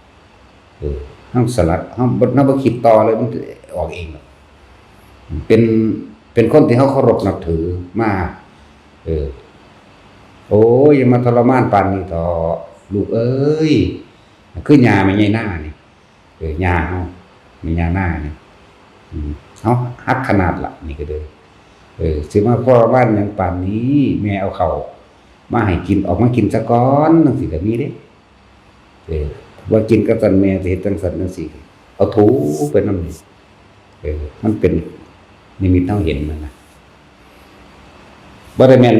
ເອີ ເຮົາສະຫຼັດ ເຮົາບໍ່ ເຮົາບໍ່ຄິດຕໍ່ເລີຍ ມັນອອກເອງ ເປັນ ເປັນຄົນທີ່ເຮົາເຄົາລົບນັບຖືມາ ເອີ ໂອ້ຍ ຢ່າມາທໍລະມານປານນີ້ເຖາະ ລູກເອີຍ ຄືຍ່າແມ່ໃຫຍ່ນານີ້ ເອີ ຍ່າເຮົາ ແມ່ຍ່ານານີ້ ເຮົາຮັກຂະໜາດລະ ນີ້ກໍເດີ ເອີ ຊິມາທໍລະມານຫຍັງປານນີ້ ແມ່ເອົາເຂົ້າມາໃຫ້ກິນ ອອກມາກິນສາກ່ອນ ຈັ່ງຊີ້ກໍມີເດ້ ເອີ ວ່າກິນກັບຊັ້ນແມ່ຊິເຮັດຈັ່ງຊັ້ນຈັ່ງຊີ້ ເອົາຖູໄປນຳນີ້ ເອີ ມັນເປັນນິມິດເຮົາເຫັນນັ້ນນະ ບໍ່ໄດ້ແມ່ນ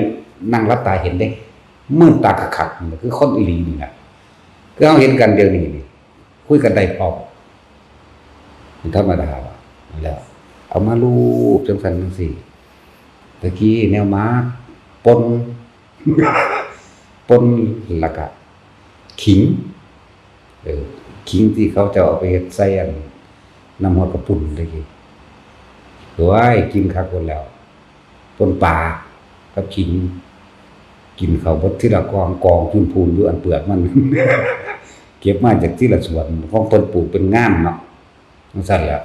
ນັ່ງຫຼັບຕາເຫັນເດ້ ມືນຕາຄັກໆ ຄືຄົນອີ່ຫຼີນີ້ນະ ຄືເຮົາເຫັນກັນດຽວນີ້ນີ້ ຄຸຍກັນໄດ້ພ້ອມ ເປັນທຳມະດາແລ້ວ ເອົາມາລູບຈັ່ງຊັ້ນຈັ່ງຊີ້ ຕະກີ້ແນວໝາກ ປົ່ນ ປົ່ນ ແລ້ວກະຂີງ ເອີ ຂີງທີ່ເຂົາເຈົ້າເອົາໄປເຮັດໃສ່ອັນ ນ້ຳຮອດເຂົ້າປຸ້ນແຕ່ກີ້ ໂອ້ຍ ກິນຄັກໂພດແລ້ວ ປົ່ນປາກັບຂີງ ກິນເຂົ້າເບິດທີລະກອງ ກອງຈູນພູນຢູ່ອັນເປືອກມັນ ເກັບມາຈາກທີລະສວນ ຂອງເພິ່ນປູກເປັນງາມເນາະ ຈັ່ງຊັ້ນແຫຼະ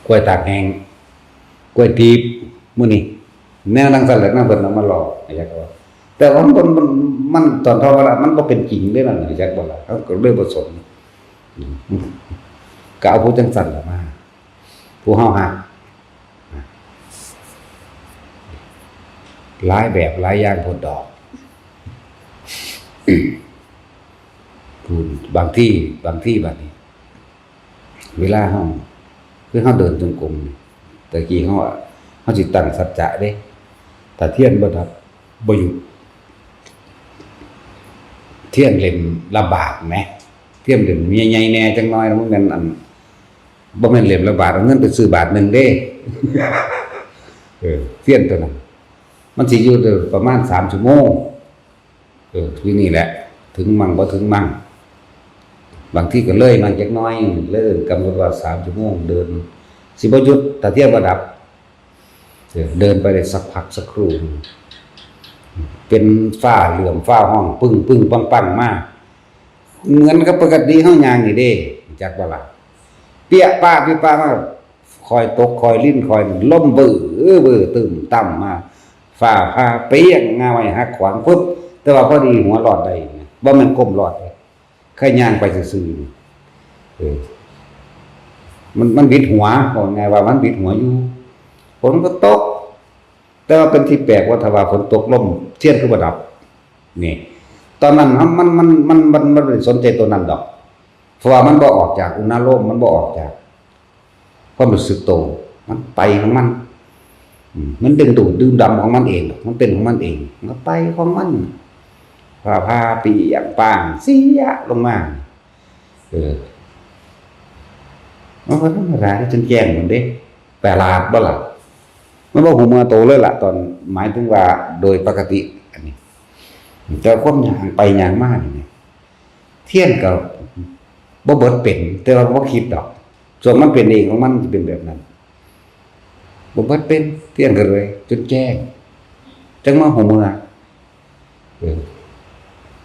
ກ້ວຍຕາກແຫ້ງ ກ້ວຍຕີບ ມື້ນີ້ ແນວຈັ່ງຊັ້ນແຫຼະ ນຳເພິ່ນເອົາມາຫຼອກ ຢາກວ່າ ແຕ່ວ່າມັນ ມັນ ມັນ ຕອນເຖົ້າວ່າລະ ມັນບໍ່ເປັນຈິງເດ້ນັ້ນ ຮູ້ຈັກບໍ່ລະ ເຮົາກໍເລີຍບໍ່ສົນ ກໍເອົາຜູ້ຈັ່ງຊັ້ນລະມາ ຜູ້ເຮົາຮັກ ຫຼາຍແບບຫຼາຍຢ່າງໂພດດອກ ຜູ້ ບາງທີ ບາງທີບາດນີ້ ເວລາເຮົາ ຄືເຮົາເດີນຈົງກົມນີ້ ແຕ່ກີ້ເຮົາ ເຮົາຊິຕັ້ງສັດຈະເດ້ ຖ້າທຽນບໍ່ດັບ ບໍ່ຢຸດ ທຽນເຫຼັ້ມລະບາດແໝ ທຽນເຫຼັ້ມໃຫຍ່ໆແດ່ຈັກໜ້ອຍ ບໍ່ແມ່ນອັນ ບໍ່ແມ່ນເຫຼັ້ມລະບາດ ເອົາເງິນໄປຊື້ບາດໜຶ່ງເດ້ ເອີ ທຽນໂຕນັ້ນ ມັນຊິຢູ່ໄດ້ປະມານສາມຊົ່ວໂມງ ເອີ ຢູ່ນີ້ແຫຼະ ເຖິງມັ້ງບໍ່ເຖິງມັ້ງ ບາງທີກໍເລີຍມັ້ງຈັກໜ້ອຍ ເລີຍກຳນົດວ່າສາມຊົ່ວໂມງເດີນ ຊິບໍ່ຢຸດ ຖ້າທຽນບໍ່ດັບ ເອີ ເດີນໄປໄດ້ສັກພັກສັກຄູໜຶ່ງ ເປັນຟ້າເຫຼື້ອມຟ້າຮ້ອງປຶ້ງໆປັງໆມາ ເໝືອນກັບປົກກະຕິເຮົາຍ່າງນີ້ເດ້ ຮູ້ຈັກບໍ່ລະ? ປຽປາ ປຽປາມາ ຄ່ອຍຕົກຄ່ອຍລິນຄ່ອຍລົມເບີເບີ ຕຶ້ມຕ່ຳມາ ຟ້າຜ່າປ່ຽງ ງາໄມ້ຫັກຂວາງປຶບ ແຕ່ວ່າພໍດີຫົວລອດໄດ້ ບໍ່ແມ່ນກົ້ມລອດເດ້ ແຄ່ຍ່າງໄປຊື່ໆ ເອີ ມັນ ມັນຫວິດຫົວ ເວົ້າງ່າຍວ່າມັນຫວິດຫົວຢູ່ ຝົນກໍຕົກ ແຕ່ວ່າເປັນທີ່ແປກວ່າ ຖ້າວ່າຝົນຕົກລົມທຽນຄືບໍ່ດັບ ນີ້ ຕອນນັ້ນ ມັນ ມັນ ມັນ ມັນ ມັນບໍ່ໄດ້ສົນໃຈໂຕນັ້ນດອກ ເພາະວ່າມັນບໍ່ອອກຈາກອຸນາໂລມ ມັນບໍ່ອອກຈາກຄວາມຮູ້ສຶກໂຕ ມັນໄປຂອງມັນ ອືມ ມັນດຶງດູດດື່ມດຳຂອງມັນເອງ ມັນເປັນຂອງມັນເອງ ມັນກໍໄປຂອງມັນ ຟ້າຜ່າປ່ຽງປ້າງ ສຽລົງມາ ເອີ ມັນກໍທຳມະດາທີ່ຈັ່ງແຈ້ງນັ້ນເດ້ ປະຫຼາດບໍ່ລະ? ມັນບໍ່ຮູ້ເມື່ອໂຕເລີຍລະ ຕອນ ໝາຍເຖິງວ່າໂດຍປົກກະຕິ ອັນນີ້ ແຕ່ຄວາມຍ່າງໄປຍ່າງມານີ້ ທຽນກໍບໍ່ເບິດເປັນ ແຕ່ວ່າບໍ່ຄິດດອກ ຊ່ວງມັນເປັນເອງຂອງມັນຊິເປັນແບບນັ້ນ ບໍ່ເບິດເປັນ ທຽນກໍເລີຍຈົນແຈ້ງ ຈັ່ງມາຮູ້ເມື່ອ ເອີ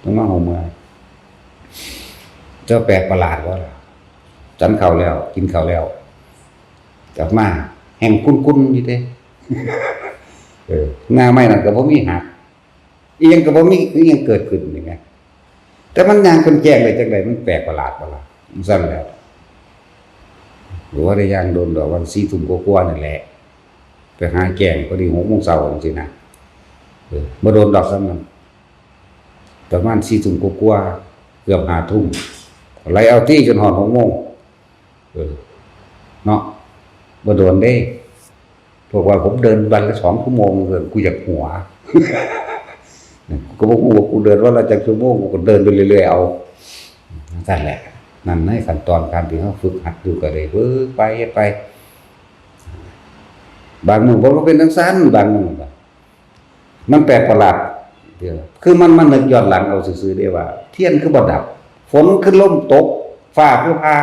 ຈັ່ງມາຮູ້ເມື່ອ ເຈົ້າແປກປະຫຼາດບໍ່ລະ? ສັນເຂົ້າແລ້ວ ກິນເຂົ້າແລ້ວ ກັບມາແຮ່ງຄຸນໆຢູ່ເດ້ ເອີ ງາໄມ້ນັ້ນກໍບໍ່ມີຫັກ ອີ່ຫຍັງກໍບໍ່ມີ ອີ່ຫຍັງເກີດຂຶ້ນນີ້ແໝ ແຕ່ມັນຍ່າງຈົນແຈ້ງໄດ້ຈັ່ງໃດ ມັນແປກປະຫຼາດບໍ່ລະ? ຈັ່ງຊັ້ນແຫຼະ ບໍ່ໄດ້ຍ່າງດົນດອກ ວ່າສີ່ທຸ່ມກວ່າໆນີ້ແຫຼະ ໄປຫາແຈ້ງ ພໍດີຫົກໂມງເຊົ້າຈັ່ງຊີ້ນະ. ເອີ ບໍ່ດົນດອກສ່ຳນັ້ນ ປະມານສີ່ທຸ່ມກວ່າໆ ເກືອບຫ້າທຸ່ມ ໄລ່ເອົາຕິຈົນຮອດຫົກໂມງ. ເອີ ເນາະ ບໍ່ໂດນເດ້. ພວກວ່າ "ຜົມເດີນວັນລະສອງຊົ່ວໂມງ ເອີ ກູຢາກຫົວ." ກູກໍບໍ່ຮູ້ວ່າກູເດີນວັນລະຈັກຊົ່ວໂມງ ກູກໍເດີນໄປເລື້ອຍໆເອົາ. ຈັ່ງຊັ້ນແຫຼະ ນັ້ນໃນຂັ້ນຕອນການທີ່ເຮົາຝຶກຫັດຢູ່ ກໍໄດ້ຝຶກໄປເຮັດໄປ. ບາງມື້ມັນກໍເປັນຈັ່ງຊັ້ນ ບາງມື້ມັນແປກປະຫຼາດ. ຄືມັນມານຶກຍ້ອນຫຼັງເອົາຊື່ໆເດ້ວ່າ ທຽນຄືບໍ່ດັບ, ຝົນຄືລົມຕົກ, ຟ້າຄືຜ່າ,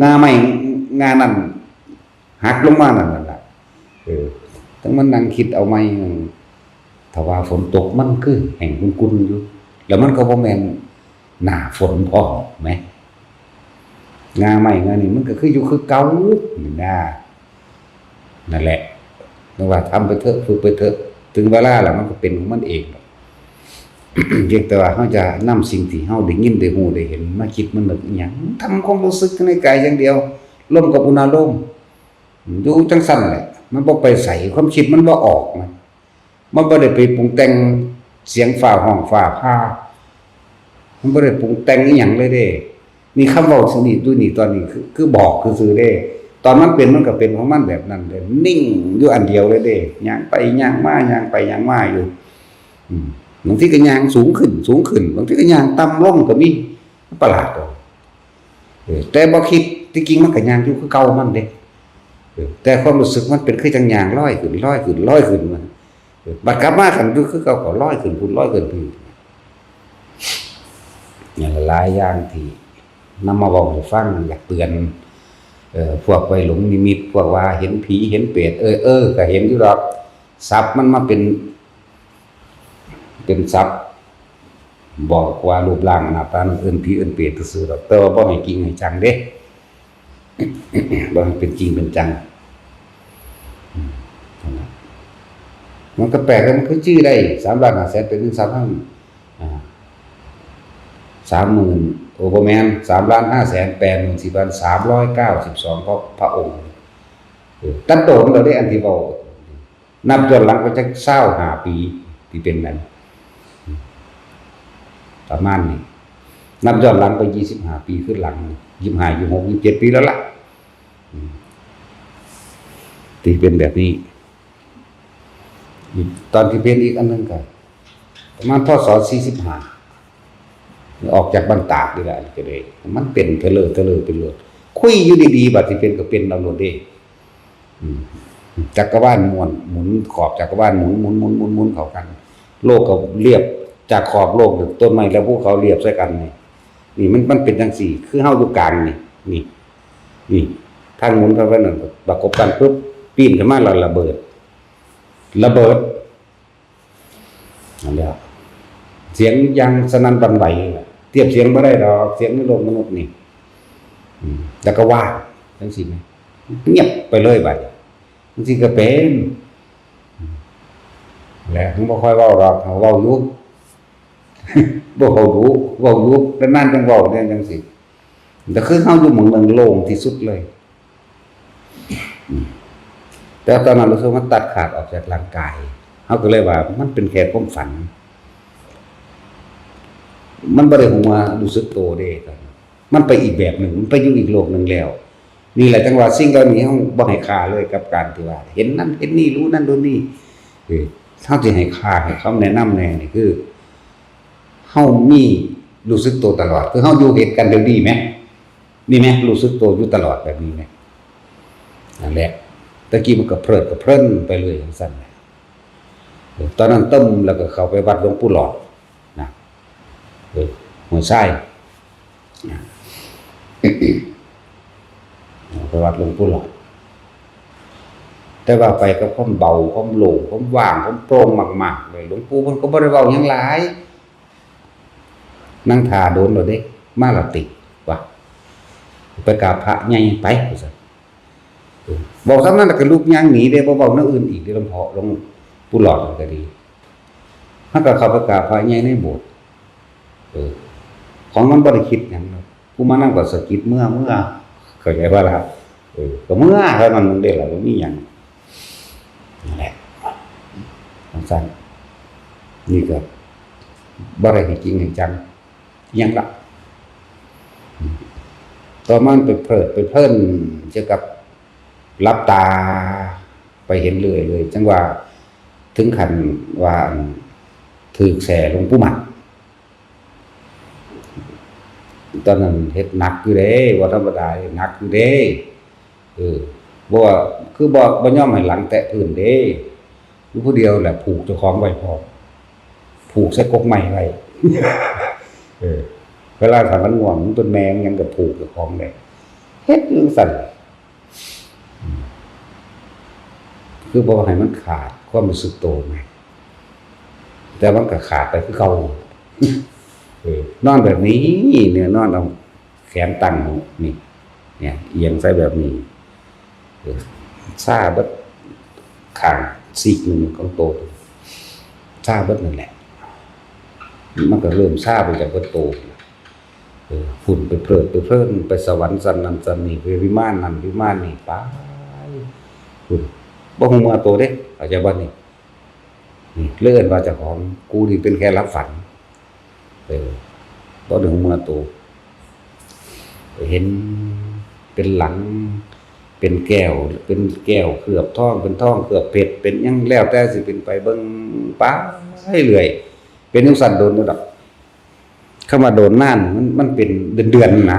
ງ່າໄມ້ງ່ານັ້ນຫັກລົງມານັ້ນລະ. ເອີ ຕ້ອງມານັ່ງຄິດເອົາໃໝ່ ຖ້າວ່າຝົນຕົກມັນຄືແຫ້ງກຸ່ນໆຢູ່ ແລ້ວມັນກໍບໍ່ແມ່ນໜ້າຝົນພ້ອມແໝ. ງ່າໄມ້ງ່ານີ້ມັນກໍຄືຢູ່ຄືເກົ່ານີ້ນາ. ນັ້ນແຫຼະ ຈັ່ງວ່າທຳໄປເຖາະ ຝຶກໄປເຖາະ ເຖິງເວລາແລ້ວມັນກໍເປັນຂອງມັນເອງ. ພຽງແຕ່ວ່າເຮົາຈະນຳສິ່ງທີ່ເຮົາໄດ້ຍິນໄດ້ຮູ້ໄດ້ເຫັນມາຄິດມານຶກອີ່ຫຍັງ ທຳຄວາມຮູ້ສຶກໃນກາຍຢ່າງດຽວ ລົມກັບອຸນາໂລມ ຢູ່ຈັ່ງຊັ້ນແຫຼະ ມັນບໍ່ໄປໃສ ຄວາມຄິດມັນບໍ່ອອກນະ. ມັນບໍ່ໄດ້ໄປປຸງແຕ່ງສຽງຟ້າຮ້ອງຟ້າຜ່າ ມັນບໍ່ໄດ້ປຸງແຕ່ງອີ່ຫຍັງເລີຍເດ້. ນີ້ຄຳເວົ້າຊື່ນີ້ ຢູ່ນີ້ຕອນນີ້ ຄື ຄືບອກຊື່ໆເດ້. ຕອນມັນເປັນ ມັນກໍເປັນຂອງມັນແບບນັ້ນເດ້ ນິ່ງຢູ່ອັນດຽວເລີຍເດ້ ຍ່າງໄປຍ່າງມາ ຍ່າງໄປຍ່າງມາຢູ່. ອືມ ບາງທີກໍຍ່າງສູງຂຶ້ນ ສູງຂຶ້ນ ບາງທີກໍຍ່າງຕ່ຳລົງກໍມີ. ປະຫຼາດເນາະ. ເອີ ແຕ່ບໍ່ຄິດ ທີ່ຈິງມັນກໍຍ່າງຢູ່ຄືເກົ່າມັນເດ້. ເອີ ແຕ່ຄວາມຮູ້ສຶກມັນເປັນຄືຈັ່ງຍ່າງລອຍຂຶ້ນ ລອຍຂຶ້ນ ລອຍຂຶ້ນມາ. ເອີ ບັດກັບມາຄັນຢູ່ຄືເກົ່າກໍລອຍຂຶ້ນພຸ້ນ ລອຍຂຶ້ນພີ້. ຫຼາຍຢ່າງທີ່ນຳມາເວົ້າໃຫ້ຟັງ ຢາກເຕືອນ ເອີ ພວກໄວຫຼົງນິມິດ ພວກວ່າເຫັນຜີເຫັນເປດ ເອີ ເອີ ກໍເຫັນຢູ່ດອກ. ສັບມັນມາເປັນ ເປັນສັບບອກວ່າຮູບຮ່າງໜ້າຕານັ້ນເອີ້ນຜີເອີ້ນເປດຊື່ໆດອກ ແຕ່ວ່າບໍ່ໃຫ້ຈິງໃຫ້ຈັງເດ້ ບໍ່ໃຫ້ເປັນຈິງເປັນຈັງ. ອືມ ນັ້ນລະ ມັນກໍແປກແລ້ວ ມັນຄືຈື່ໄດ້ ສາມລ້ານຫ້າແສນເປັນເງິນສາມພັນ ອ່າ ສາມໝື່ນ ໂອ້ ບໍ່ແມ່ນ ສາມລ້ານຫ້າແສນແປດໝື່ນສີ່ພັນສາມຮ້ອຍເກົ້າສິບສອງ ພະ ພະອົງ. ເອີ ຕັນໂດນແລ້ວເດ້ ອັນທີ່ເວົ້າ ນັບຍ້ອນຫຼັງໄປຈັກຊາວຫ້າປີທີ່ເປັນນັ້ນ ປະມານນີ້ ນັບຍ້ອນຫຼັງໄປຊາວຫ້າປີຄືຫຼັງ ຊາວຫ້າ ຊາວຫົກ ຊາວເຈັດປີແລ້ວລະ ອືມ ທີ່ເປັນແບບນີ້. ອີກຕອນທີ່ເປັນອີກອັນໜຶ່ງກໍປະມານ ພ.ສ. ສີ່ສິບຫ້າ ອອກຈາກບ້ານຕາກນີ້ແຫຼະ ກໍໄດ້ ມັນເປັນເທີເລີເທີເລີໄປໂລດ ຄຸຍຢູ່ດີໆ ບາດທີ່ເປັນກໍເປັນເອົາໂລດເດ້. ອືມ ຈັກກະວານມ້ວນ ໝູນ ຂອບຈັກກະວານໝູນ ໝູນ ໝູນ ໝູນ ໝູນເຂົ້າກັນ ໂລກກໍລຽບ ຈາກຂອບໂລກ ຕົ້ນໄມ້ແລະພູເຂົາລຽບໃສ່ກັນນີ້ ນີ້ມັນ ມັນເປັນຈັ່ງຊີ້ ຄືເຮົາຢູ່ກາງນີ້ ນີ້ ນີ້ ທາງໝູນເຂົ້າໄປນັ້ນ ປະກົບກັນປຶບ ປີ້ນຂຶ້ນມາແລ້ວລະເບີດ ລະເບີດ. ນັ້ນແຫຼະ ສຽງຢ່າງສະໜັ່ນຫວັ່ນໄຫວ ທຽບສຽງບໍ່ໄດ້ດອກ ສຽງໃນໂລກມະນຸດນີ້ ອືມ ຈັກກະວານຈັ່ງຊີ້ແມ ງຽບໄປເລີຍບາດນີ້ ຈັ່ງຊີ້ກໍເປັນ ອືມ ແລະ ເຮົາບໍ່ຄ່ອຍເວົ້າດອກ ເຮົາເວົ້າຢູ່ ບໍ່ເວົ້າດຸ ເວົ້າຢູ່ ນານໆຈັ່ງເວົ້າແນວຈັ່ງຊີ້ ແຕ່ຄືເຮົາຢູ່ໝ່ອງໜຶ່ງໂລ່ງທີ່ສຸດເລີຍ. ອືມ ແຕ່ຕອນນັ້ນຮູ້ສຶກວ່າມັນຕັດຂາດອອກຈາກຮ່າງກາຍ ເຮົາກໍເລີຍວ່າມັນເປັນແຄ່ຄວາມຝັນ ມັນບໍ່ໄດ້ຮູ້ວ່າຮູ້ສຶກໂຕເດ້ ມັນໄປອີກແບບໜຶ່ງ ມັນໄປຢູ່ອີກໂລກໜຶ່ງແລ້ວ. ນີ້ແຫຼະ ຈັ່ງວ່າສິ່ງເຫຼົ່ານີ້ເຮົາບໍ່ໃຫ້ຄ່າເລີຍ ກັບການທີ່ວ່າເຫັນນັ້ນເຫັນນີ້ ຮູ້ນັ້ນຮູ້ນີ້ ເອີ ເຮົາຊິໃຫ້ຄ່າໃຫ້ຄຳແນະນຳແດ່ນີ້ ຄືເຮົາມີຮູ້ສຶກໂຕຕະຫຼອດ ຄືເຮົາຢູ່ເຫດການດຽວນີ້ແມ ນີ້ແມ ຮູ້ສຶກໂຕຢູ່ຕະຫຼອດແບບນີ້ແມ. ນັ້ນແຫຼະ ແຕ່ກີ້ມັນກໍເພີດກໍເພີນໄປເລື້ອຍຈັ່ງຊັ້ນແຫຼະ. ຕອນນັ້ນເຕີມແລ້ວກໍເຂົ້າໄປວັດຫຼວງປູ່ຫຼອດນະ ເອີ ຫ້ວຍຊາຍນະ ໄປວັດຫຼວງປູ່ຫຼອດ ແຕ່ວ່າໄປກັບຄວາມເບົາ ຄວາມໂລ່ງ ຄວາມວ່າງ ຄວາມໂປ່ງມາກໆເລີຍ. ຫຼວງປູ່ເພິ່ນກໍບໍ່ໄດ້ເວົ້າຫຍັງຫຼາຍ ນັ່ງຖ້າດົນແລ້ວເດ້ ມາລະຕິ ວ່າ ໄປກາບພະໃຫຍ່ໄປ ວ່າຊັ້ນ. ເອີ ເວົ້າສ່ຳນັ້ນແລ້ວກໍລຸກຍ່າງໜີເດ້ ບໍ່ເວົ້າແນວອື່ນອີກເດ້ ຫຼວງພໍ່ ຫຼວງປູ່ຫຼອດກໍດີ. ເຮົາກໍເຂົ້າໄປກາບພະໃຫຍ່ໃນໂບດ ເອີ ຂອງມັນບໍ່ໄດ້ຄິດຫຍັງດອກ ຜູ້ມານຳກໍສະກິດເມືອ ເມືອ ເຂົ້າໃຈບໍ່ລະ? ເອີ ກໍເມືອເທົ່ານັ້ນເດ້ລະ ບໍ່ມີຫຍັງ. ນັ້ນແຫຼະ ຈັ່ງຊັ້ນ ນີ້ກໍບໍ່ໄດ້ໃຫ້ຈິງໃຫ້ຈັງຫຍັງລະ. ຕໍ່ມາມັນໄປເພີດໄປເພີນກ່ຽວກັບຫຼັບຕາໄປເຫັນເລື້ອຍໆ ຈັ່ງວ່າເຖິງຂັ້ນວ່າ ອັນ ຖືກແສ້ຫຼວງປູ່ໝັ້ນ. ຕອນນັ້ນເຮັດໜັກຢູ່ເດ້ ບໍ່ທຳມະດາເດ້ ໜັກຢູ່ເດ້. ເອີ ບໍ່ວ່າ ຄືບໍ່ ບໍ່ຍອມໃຫ້ຫຼັງແຕະພື້ນເດ້ ຢູ່ຜູ້ດຽວແຫຼະ ຜູກເຈົ້າຂອງໄວ້ພ້ອມ ຜູກໃສ່ກົກໄມ້ໄວ້. ເອີ ເວລາຖ້າມັນງ່ວງ ມັນເປັນແມງຫຍັງກໍຜູກເຈົ້າຂອງໄວ້ ເຮັດຢູ່ຈັ່ງຊັ້ນ. ຄືບໍ່ໃຫ້ມັນຂາດຄວາມຮູ້ສຶກໂຕໄງ ແຕ່ມັນກໍຂາດໄປຄືເກົ່າ. ເອີ ນອນແບບນີ້ ແນວນອນເອົາແຂນຕັ້ງນີ້ ເອີ ອຽງໃສ່ແບບນີ້ ເອີ ຊາເບິດຂ້າງຊີກໜຶ່ງຂອງໂຕ ຊາເບິດນັ້ນແຫຼະ ມັນກໍເລີ່ມຊາໄປຈາກເບິດໂຕ. ເອີ ພຸ້ນໄປເພີດໄປເພີນ ໄປສະຫວັນຊັ້ນນັ້ນຊັ້ນນີ້ ໄປວິມານນັ້ນວິມານນີ້ ໄປພຸ້ນ ບໍ່ຮູ້ເມື່ອໂຕເດ້ ເຂົ້າໃຈບໍ່ນີ້? ນີ້ເລີຍເອີ້ນວ່າເຈົ້າຂອງ ກູນີ້ເປັນແຄ່ຫຼັບຝັນ. ເອີ ບໍ່ໄດ້ຮູ້ເມື່ອໂຕ ເຫັນເປັນຫຼັງ ເປັນແກ້ວ ເປັນແກ້ວເຄືອບທອງ ເປັນທອງເຄືອບເພັດ ເປັນຫຍັງ ແລ້ວແຕ່ຊິເປັນໄປ ເບິ່ງໄປເລື້ອຍ ເປັນຈັ່ງຊັ້ນໂດນຢູ່ດອກ. ຄຳວ່າໂດນນານ ມັນ ມັນເປັນເດືອນໆນະ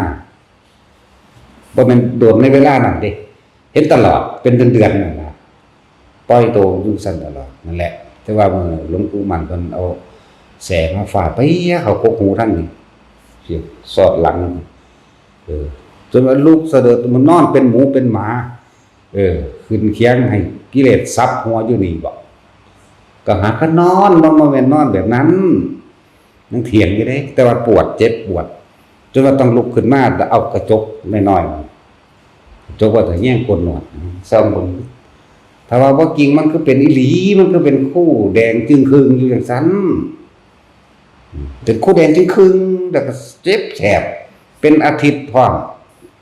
ບໍ່ແມ່ນໂດນໃນເວລານັ້ນເດ້ ເຫັນຕະຫຼອດ ເປັນເດືອນໆນັ້ນນະ ປ່ອຍໂຕຢູ່ຊັ້ນຕະຫຼອດນັ້ນແຫຼະ. ແຕ່ວ່າມື້ຫຼວງປູ່ໝັ້ນເພິ່ນເອົາແສມາຟາດ ປຽເຂົ້າກົກຫູທາງນີ້ ສອດຫຼັງ ເອີ ຈົນວ່າລຸກສະເດີດ ມັນນອນເປັນໝູເປັນໝາ ເອີ ຂຶ້ນຄຽງໃຫ້ກິເລດສັບຫົວຢູ່ນີ້ບໍ ກໍຫາກະນອນ ມັນບໍ່ແມ່ນນອນແບບນັ້ນ ຍັງຖຽງຢູ່ເດ້ ແຕ່ວ່າປວດ ເຈັບປວດ ຈົນວ່າຕ້ອງລຸກຂຶ້ນມາ ແລ້ວເອົາກະຈົກນ້ອຍໆ ກະຈົກໄວ້ຖ້າແຍງກົ້ນນວດ ສ່ອງເບິ່ງ ຖ້າວ່າບໍ່ກິງ ມັນຄືເປັນອີ່ຫຼີ ມັນຄືເປັນຄູແດງຈຶ່ງຄຶ່ງຢູ່ຈັ່ງຊັ້ນ ເປັນຄູແດງຈຶ່ງຄຶ່ງ ແລ້ວກໍເຈັບແສບ ເປັນອາທິດພ້ອມ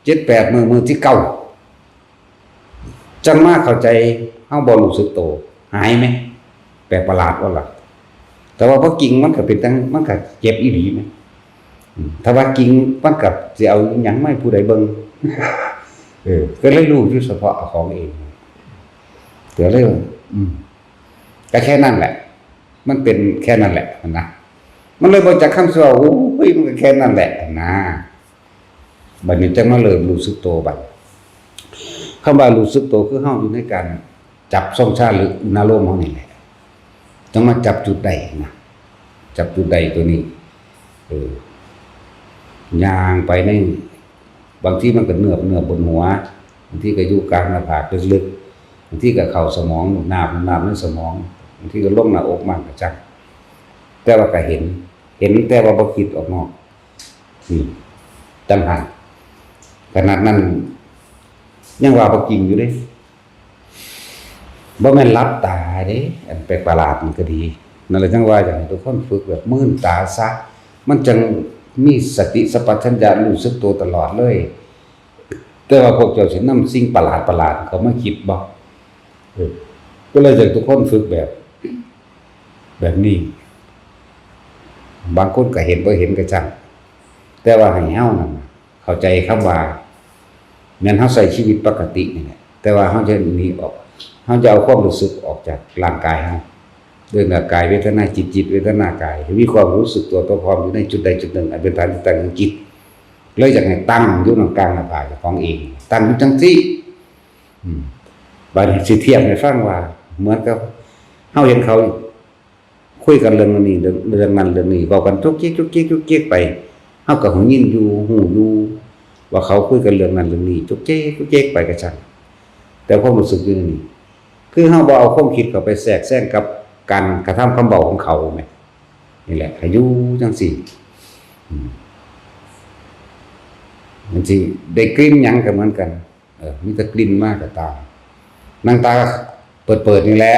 ເຈັດແປດມື້ ມື້ທີເກົ້າ ຈັ່ງມາເຂົ້າໃຈ ເຮົາບໍ່ຮູ້ສຶກໂຕ ຫາຍແມ? ແປກປະຫຼາດບໍ່ລະ? ແຕ່ວ່າບໍ່ກິງ ມັນກໍເປັນຈັ່ງ ມັນກໍເຈັບອີ່ຫຼີແມ? ອືມ ຖ້າວ່າກິງ ມັນກໍຊິເອົາຫຍັງມາໃຫ້ຜູ້ໃດເບິ່ງ? ເອີ ກໍເລີຍຮູ້ຢູ່ສະເພາະຂອງເອງ ກໍເລີຍ ອືມ ກໍແຄ່ນັ້ນແຫຼະ ມັນເປັນແຄ່ນັ້ນແຫຼະຫັ້ນນະ ມັນເລີຍບໍ່ຈັກຄຳຊິເວົ້າ ໂອ້ຍ ມັນກໍແຄ່ນັ້ນແຫຼະຫັ້ນນະ. ບັດນີ້ຈັ່ງມາເລີ່ມຮູ້ສຶກໂຕບັດ ຄຳວ່າຮູ້ສຶກໂຕຄືເຮົາຢູ່ໃນການຈັບຊົງຊາ ຫຼື ອຸນາໂລມເຮົານີ້ແຫຼະ ຈັ່ງມາຈັບຈຸດໃດນະ ຈັບຈຸດໃດຕົວນີ້ ເອີ ຍ່າງໄປໃນ ບາງທີມັນກໍເໜືອບ ເໜືອບບົນຫົວ ບາງທີກໍຢູ່ກາງໜ້າຜາກເລິກໆ ບາງທີກໍເຂົ້າສະໝອງ ໜາບ ໜາບໃນສະໝອງ ບາງທີກໍລົງໜ້າອົກມາກະຈັກ ແຕ່ວ່າກໍເຫັນ ເຫັນແຕ່ວ່າບໍ່ຄິດອອກນອກ ນີ້ ຕ່າງຫາກ ຂະໜາດນັ້ນຍັງວ່າບໍ່ກິງຢູ່ເດ້ ບໍ່ແມ່ນຫຼັບຕາເດ້ ອັນແປກປະຫຼາດມັນກໍດີ ນັ້ນແຫຼະ ຈັ່ງວ່າຢາກໃຫ້ທຸກຄົນຝຶກແບບມືນຕາຊະ ມັນຈັ່ງມີສະຕິສຳປະຊັນຍະ ຮູ້ສຶກໂຕຕະຫຼອດເລີຍ. ແຕ່ວ່າພວກເຈົ້າຊິນຳສິ່ງປະຫຼາດໆເຂົ້າມາຄິດບໍ່? ເອີ ກໍເລີຍຢາກໃຫ້ທຸກຄົນຝຶກແບບ ແບບນີ້ ບາງຄົນກໍເຫັນບໍ່ເຫັນກໍຊ່າງ ແຕ່ວ່າໃຫ້ເຮົານັ້ນເຂົ້າໃຈຄຳວ່າ ແມ່ນເຮົາໃຊ້ຊີວິດປົກກະຕິນີ້ແຫຼະ ແຕ່ວ່າເຮົາຈະໜີອອກ ເຮົາຈະເອົາຄວາມຮູ້ສຶກອອກຈາກຮ່າງກາຍເຮົາ ເລື່ອງກາຍເວທະນາ ຈິດ ຈິດເວທະນາກາຍ ໃຫ້ມີຄວາມຮູ້ສຶກຕົວ ຕົວພ້ອມຢູ່ໃນຈຸດໃດຈຸດໜຶ່ງ ອັນເປັນຖານທີ່ຕັ້ງຂອງຈິດ ເລີຍຢາກໃຫ້ຕັ້ງຢູ່ນຳກາງໜ້າຜາກຂອງເອງ ຕັ້ງຢູ່ຈັ່ງຊີ້. ອືມ ບາດນີ້ຊິທຽບໃຫ້ຟັງວ່າ ເໝືອນກັບເຮົາເຫັນເຂົາຄຸຍກັນເລື່ອງນັ້ນເລື່ອງນີ້ ເລື່ອງນັ້ນເລື່ອງນີ້ ເວົ້າກັນຈຸກຈິກ ຈຸກຈິກ ຈຸກຈິກໄປ ເຮົາກໍຫູຍິນຢູ່ ຮູ້ຢູ່ວ່າເຂົາຄຸຍກັນເລື່ອງນັ້ນເລື່ອງນີ້ ຈຸກຈິກ ຈຸກຈິກໄປກໍຊ່າງ ແຕ່ຄວາມຮູ້ສຶກຢູ່ໃນນີ້ ຄືເຮົາບໍ່ເອົາຄວາມຄິດເຂົ້າໄປແຊກແຊງກັບການກະທຳຄຳເວົ້າຂອງເຂົາແມ? ນີ້ແຫຼະ ໃຫ້ຢູ່ຈັ່ງຊີ້ ອືມ ມັນຊິໄດ້ກິ່ນຫຍັງກໍເໝືອນກັນ ເອີ ມີແຕ່ກິ່ນມາກໍຕາມ ນັ່ງຕາເປີດໆນີ້ແຫຼະ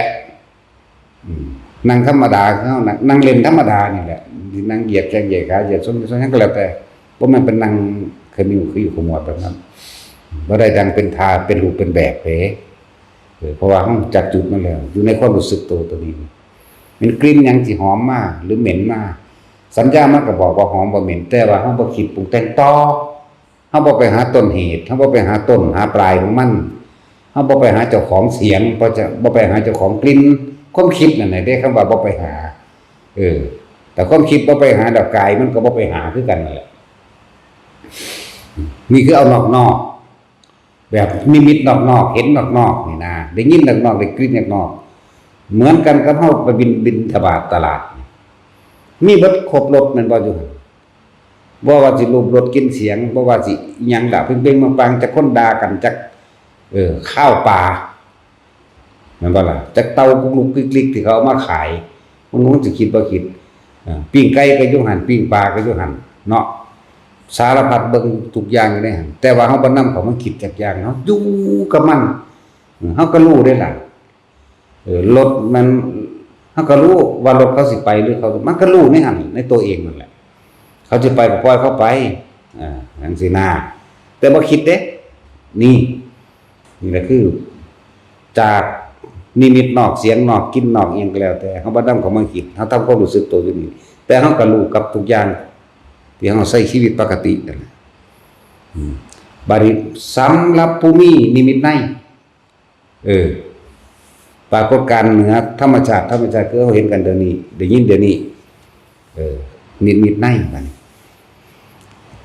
ອືມ ນັ່ງທຳມະດາຄືເຮົາ ນັ່ງ ນັ່ງເຫຼັ້ນທຳມະດານີ້ແຫຼະ ຊິນັ່ງຢຽດແຂ້ງຢຽດຂາ ຢຽດສົ້ນຢຽດສົ້ນຫຍັງກໍແລ້ວແຕ່ ບໍ່ແມ່ນໄປນັ່ງຂະໜິ້ວຂະຫຍູດຂະໝວດແບບນັ້ນ ບໍ່ໄດ້ດັງເປັນທ່າເປັນຮູບເປັນແບບເດ້. ເອີ ເພາະວ່າເຮົາຮູ້ຈັກຈຸດມັນແລ້ວ ຢູ່ໃນຄວາມຮູ້ສຶກໂຕໂຕນີ້ ແມ່ນກິ່ນຫຍັງທີ່ຫອມມາ ຫຼື ເໝັນມາ ສັນຍາມັນກໍບອກວ່າຫອມບໍ່ເໝັນ ແຕ່ວ່າເຮົາບໍ່ຄິດປຸງແຕ່ງຕໍ່ ເຮົາບໍ່ໄປຫາຕົ້ນເຫດ ເຮົາບໍ່ໄປຫາຕົ້ນຫາປາຍຂອງມັນ ເຮົາບໍ່ໄປຫາເຈົ້າຂອງສຽງ ບໍ່ຈະ ບໍ່ໄປຫາເຈົ້າຂອງກິ່ນ ຄວາມຄິດນັ້ນແຫຼະເດ້ ຄຳວ່າບໍ່ໄປຫາ ເອີ ແຕ່ຄວາມຄິດບໍ່ໄປຫາ ແລ້ວກາຍມັນກໍບໍ່ໄປຫາຄືກັນນັ້ນແຫຼະ ນີ້ຄືເອົານອກໆ ແບບນິມິດນອກໆ ເຫັນນອກໆ ນີ້ນະ ໄດ້ຍິນນອກໆ ໄດ້ກິ່ນນອກໆ ເໝືອນກັນກັບເຮົາໄປບິນ ບິນທະບາດຕະຫຼາດ ມີເບິດຄົບລົດແມ່ນບໍ່ຢູ່ຫັ້ນ ບໍ່ວ່າຊິຮູບລົດກິ່ນສຽງ ບໍ່ວ່າຊິອີ່ຫຍັງລະ ເປັງໆ ປັງໆ ຈັກຄົນດ່າກັນ ຈັກ ເອີ ຄາວປາ ແມ່ນບໍ່ລະ? ຈັກເຕົ່າກຸກລຸກກິກລິກທີ່ເຂົາເອົາມາຂາຍ ມັນຄົງຊິຄິດບໍ່ຄິດ ເອີ ປີ້ງໄກ່ກໍຢູ່ຫັ້ນ ປີ້ງປາກໍຢູ່ຫັ້ນເນາະ ສາລະພັດເບິ່ງທຸກຢ່າງຢູ່ໃນຫັ້ນ ແຕ່ວ່າເຮົາບໍ່ນຳເຂົ້າມາຄິດຈັກຢ່າງ ເຮົາຢູ່ກັບມັນ ເອີ ເຮົາກໍຮູ້ເດ້ລະ ເອີ ລົດມັນ ເຮົາກໍຮູ້ວ່າລົດເຂົາຊິໄປ ຫຼື ເຂົາ ມັນກໍຮູ້ໃນຫັ້ນ ໃນຕົວເອງນັ້ນແຫຼະ ເຂົາຊິໄປກໍປ່ອຍເຂົາໄປ ເອີ ຈັ່ງຊີ້ນະ ແຕ່ບໍ່ຄິດເດ້ ນີ້ ນີ້ລະຄື ຈາກນິມິດນອກ ສຽງນອກ ກິ່ນນອກ ອີ່ຫຍັງກໍແລ້ວແຕ່ ເຮົາບໍ່ນຳເຂົ້າມາຄິດ ເຮົາທຳຄວາມຮູ້ສຶກໂຕຢູ່ນີ້ ແຕ່ເຮົາກໍຮູ້ກັບທຸກຢ່າງ ທີ່ເຮົາໃຊ້ຊີວິດປົກກະຕິນັ້ນແຫຼະ ອືມ ບາດນີ້ສຳລັບຜູ້ມີນິມິດໃນ ເອີ ປາກົດການເໜືອທຳມະຊາດ ທຳມະຊາດຄືເຮົາເຫັນກັນດຽວນີ້ ໄດ້ຍິນດຽວນີ້ ເອີ ນິມິດໃນ ບາດນີ້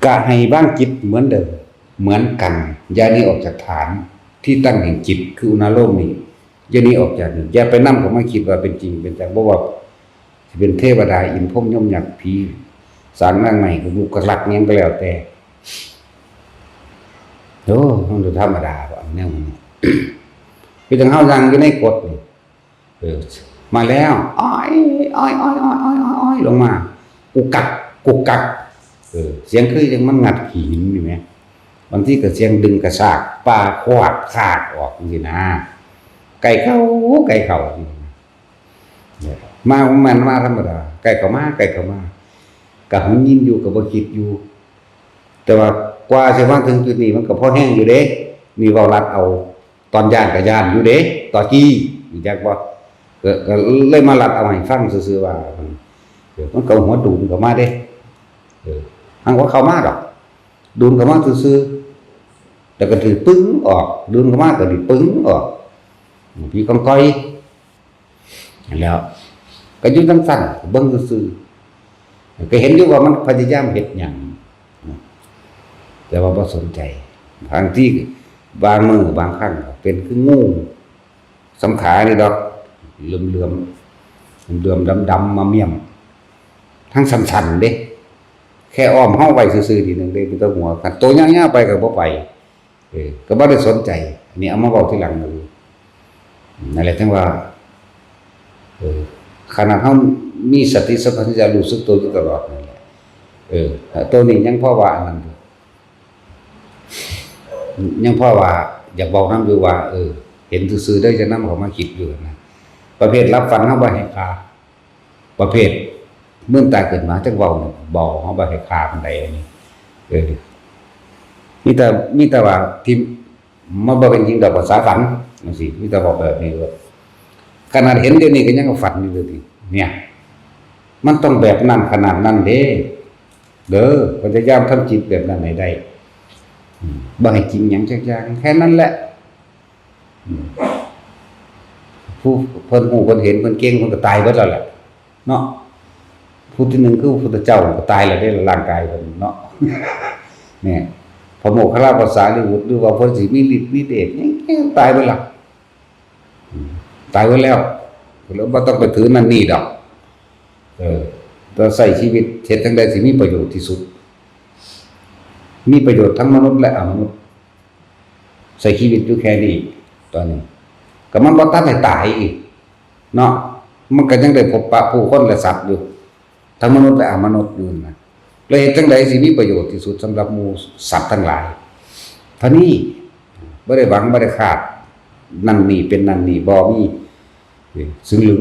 ກະໃຫ້ວາງຈິດເໝືອນເດີມ ເໝືອນກັນ ຢ່າໜີອອກຈາກຖານທີ່ຕັ້ງແຫ່ງຈິດ ຄືອຸນາໂລມນີ້ ຢ່າໜີອອກຈາກນີ້ ຢ່າໄປນຳເຂົ້າມາຄິດວ່າເປັນຈິງເປັນຈັງ ບໍ່ວ່າ ຊິເປັນເທວະດາ ອິນ ພົມ ຍົມ ຍັກ ຜີ ສາງ ນາງໄມ້ ກະລຸກກະລັກ ຫຍັງກໍແລ້ວແຕ່ ໂອ້ ມັນບໍ່ທຳມະດາດອກ ແນວນີ້ ຄືຈັ່ງເຮົາຍ່າງຢູ່ໃນກົດນີ້ ເອີ ມາແລ້ວ ອ້ອຍ ອ້ອຍ ອ້ອຍ ອ້ອຍ ອ້ອຍ ອ້ອຍ ອ້ອຍ ລົງມາ ກຸກກັກ ກຸກກັກ ເອີ ສຽງຄືຈັ່ງມັນງັດຂີ້ຫີນນີ້ແໝ ບາງທີກໍສຽງດຶງກະຊາກ ປາຄວາກຄາກອອກຈັ່ງຊີ້ນະ ໃກ້ເຂົ້າ ໃກ້ເຂົ້າ ມາຂອງມັນມາທຳມະດາ ໃກ້ເຂົ້າມາ ໃກ້ເຂົ້າມາ ກະຫຸນຍິນຢູ່ ກະບໍ່ຄິດຢູ່ ແຕ່ວ່າກວ່າຊິມາເຖິງຈຸດນີ້ ມັນກະພໍແຮງຢູ່ເດ້ ນີ້ເວົ້າລັດເອົາ ຕອນຢ້ານກະຢ້ານຢູ່ເດ້ ຕອນກີ້ ຮູ້ຈັກບໍ່? ກະ ກະເລີຍມາລັດເອົາໃຫ້ຟັງຊື່ໆວ່າ ເອີ ມັນກະຫົວດູນເຂົ້າມາເດ້ ເອີ ຫາກວ່າເຂົ້າມາດອກ ດູນເຂົ້າມາຊື່ໆ ແລ້ວກະຖືປຶ້ງອອກ ດູນເຂົ້າມາກະດີປຶ້ງອອກ ຜີກອງກອຍ ແລ້ວກະຢູ່ຈັ່ງຊັ້ນ ເບິ່ງຊື່ໆ ກະເຫັນຢູ່ວ່າມັນພະຍາຍາມເຮັດຫຍັງ ແຕ່ວ່າບໍ່ສົນໃຈ ບາງທີບາງມື້ບາງຄັ້ງເປັນຄືງູ ສ່ຳຂານີ້ດອກ ເຫຼືອມໆ ເຫຼືອມໆ ດຳໆ ມາມຽມ ທັງສັ້ນໆເດ້ ແຄ່ອ້ອມເຮົາໄວ້ຊື່ໆ ທີໜຶ່ງເດ້ ມີແຕ່ຫົວ ຄັນໂຕຍາວໆໄປກໍບໍ່ໄປ ເອີ ກໍບໍ່ໄດ້ສົນໃຈ ອັນນີ້ເອົາມາເວົ້າທີຫຼັງ ນັ້ນແຫຼະ ຈັ່ງວ່າ ເອີ ຂະໜາດເຮົາມີສະຕິສຳປະຊັນຍະ ຮູ້ສຶກໂຕຢູ່ຕະຫຼອດນັ້ນແຫຼະ ເອີ ໂຕນີ້ຍັງພໍວ່າອັນນັ້ນຢູ່ ຍັງພໍວ່າຢາກເວົ້ານຳຢູ່ວ່າ ເອີ ເຫັນຊື່ໆເດີ ຢ່ານຳເຂົ້າມາຄິດຢູ່ນະ ປະເພດຫຼັບຝັນເຮົາບໍ່ໃຫ້ຄ່າ ປະເພດມືນຕາຂຶ້ນມາຈັກເວົ້າ ເວົ້າເຮົາບໍ່ໃຫ້ຄ່າປານໃດ ອັນນີ້ ເອີ ມີແຕ່ ມີແຕ່ວ່າທີ່ ມັນບໍ່ເປັນຈິງດອກພາສາຝັນ ຈັ່ງຊີ້ ມີແຕ່ເວົ້າແບບນີ້ໂລດ ຂະໜາດເຫັນດຽວນີ້ກໍຍັງວ່າຝັນຢູ່ເດ ນີ້ ມັນຕ້ອງແບບນັ້ນຂະໜາດນັ້ນເດ້ ເດີ ພະຍາຍາມທຳຈິດແບບນັ້ນໃຫ້ໄດ້ ອືມ ບໍ່ໃຫ້ຈິງຫຍັງຈັກຢ່າງ ແຄ່ນັ້ນແຫຼະ ອືມ ຜູ້ເພິ່ນຮູ້ເພິ່ນເຫັນເພິ່ນເກັ່ງເພິ່ນກໍຕາຍເບິດແລ້ວແຫຼະ ເນາະ ຜູ້ທີໜຶ່ງຄືພະພຸດທະເຈົ້າກໍຕາຍແລ້ວເດ້ ຮ່າງກາຍເພິ່ນເນາະ ແມ່ນ ພະໂມກຄະລາພະສາລີບຸດ ຫຼືວ່າເພິ່ນຊິມີລິດມີເດດຫຍັງ ຕາຍເບິດລະ ອືມ ຕາຍເບິດແລ້ວ ກໍເລີຍບໍ່ຕ້ອງໄປຖືນັ້ນນີ້ດອກ ເອີ ແຕ່ໃຊ້ຊີວິດເຮັດຈັ່ງໃດຊິມີປະໂຫຍດທີ່ສຸດ ມີປະໂຫຍດທັງມະນຸດ ແລະ ອະມະນຸດ ໃຊ້ຊີວິດຢູ່ແຄ່ນີ້ ຕອນນີ້ ກໍມັນບໍ່ທັນໄດ້ຕາຍອີກເນາະ ມັນກໍຍັງໄດ້ພົບປະຜູ້ຄົນ ແລະ ສັດຢູ່ ທັງມະນຸດ ແລະ ອະມະນຸດຢູ່ນະ ແລ້ວເຮັດຈັ່ງໃດຊິມີປະໂຫຍດທີ່ສຸດສຳລັບໝູ່ສັດທັງຫຼາຍ ເທົ່ານີ້ ບໍ່ໄດ້ຫວັງ ບໍ່ໄດ້ຄາດ ນັ້ນນີ້ເປັນນັ້ນນີ້ ບໍ່ມີ ເອີ ຊຶງລຶງ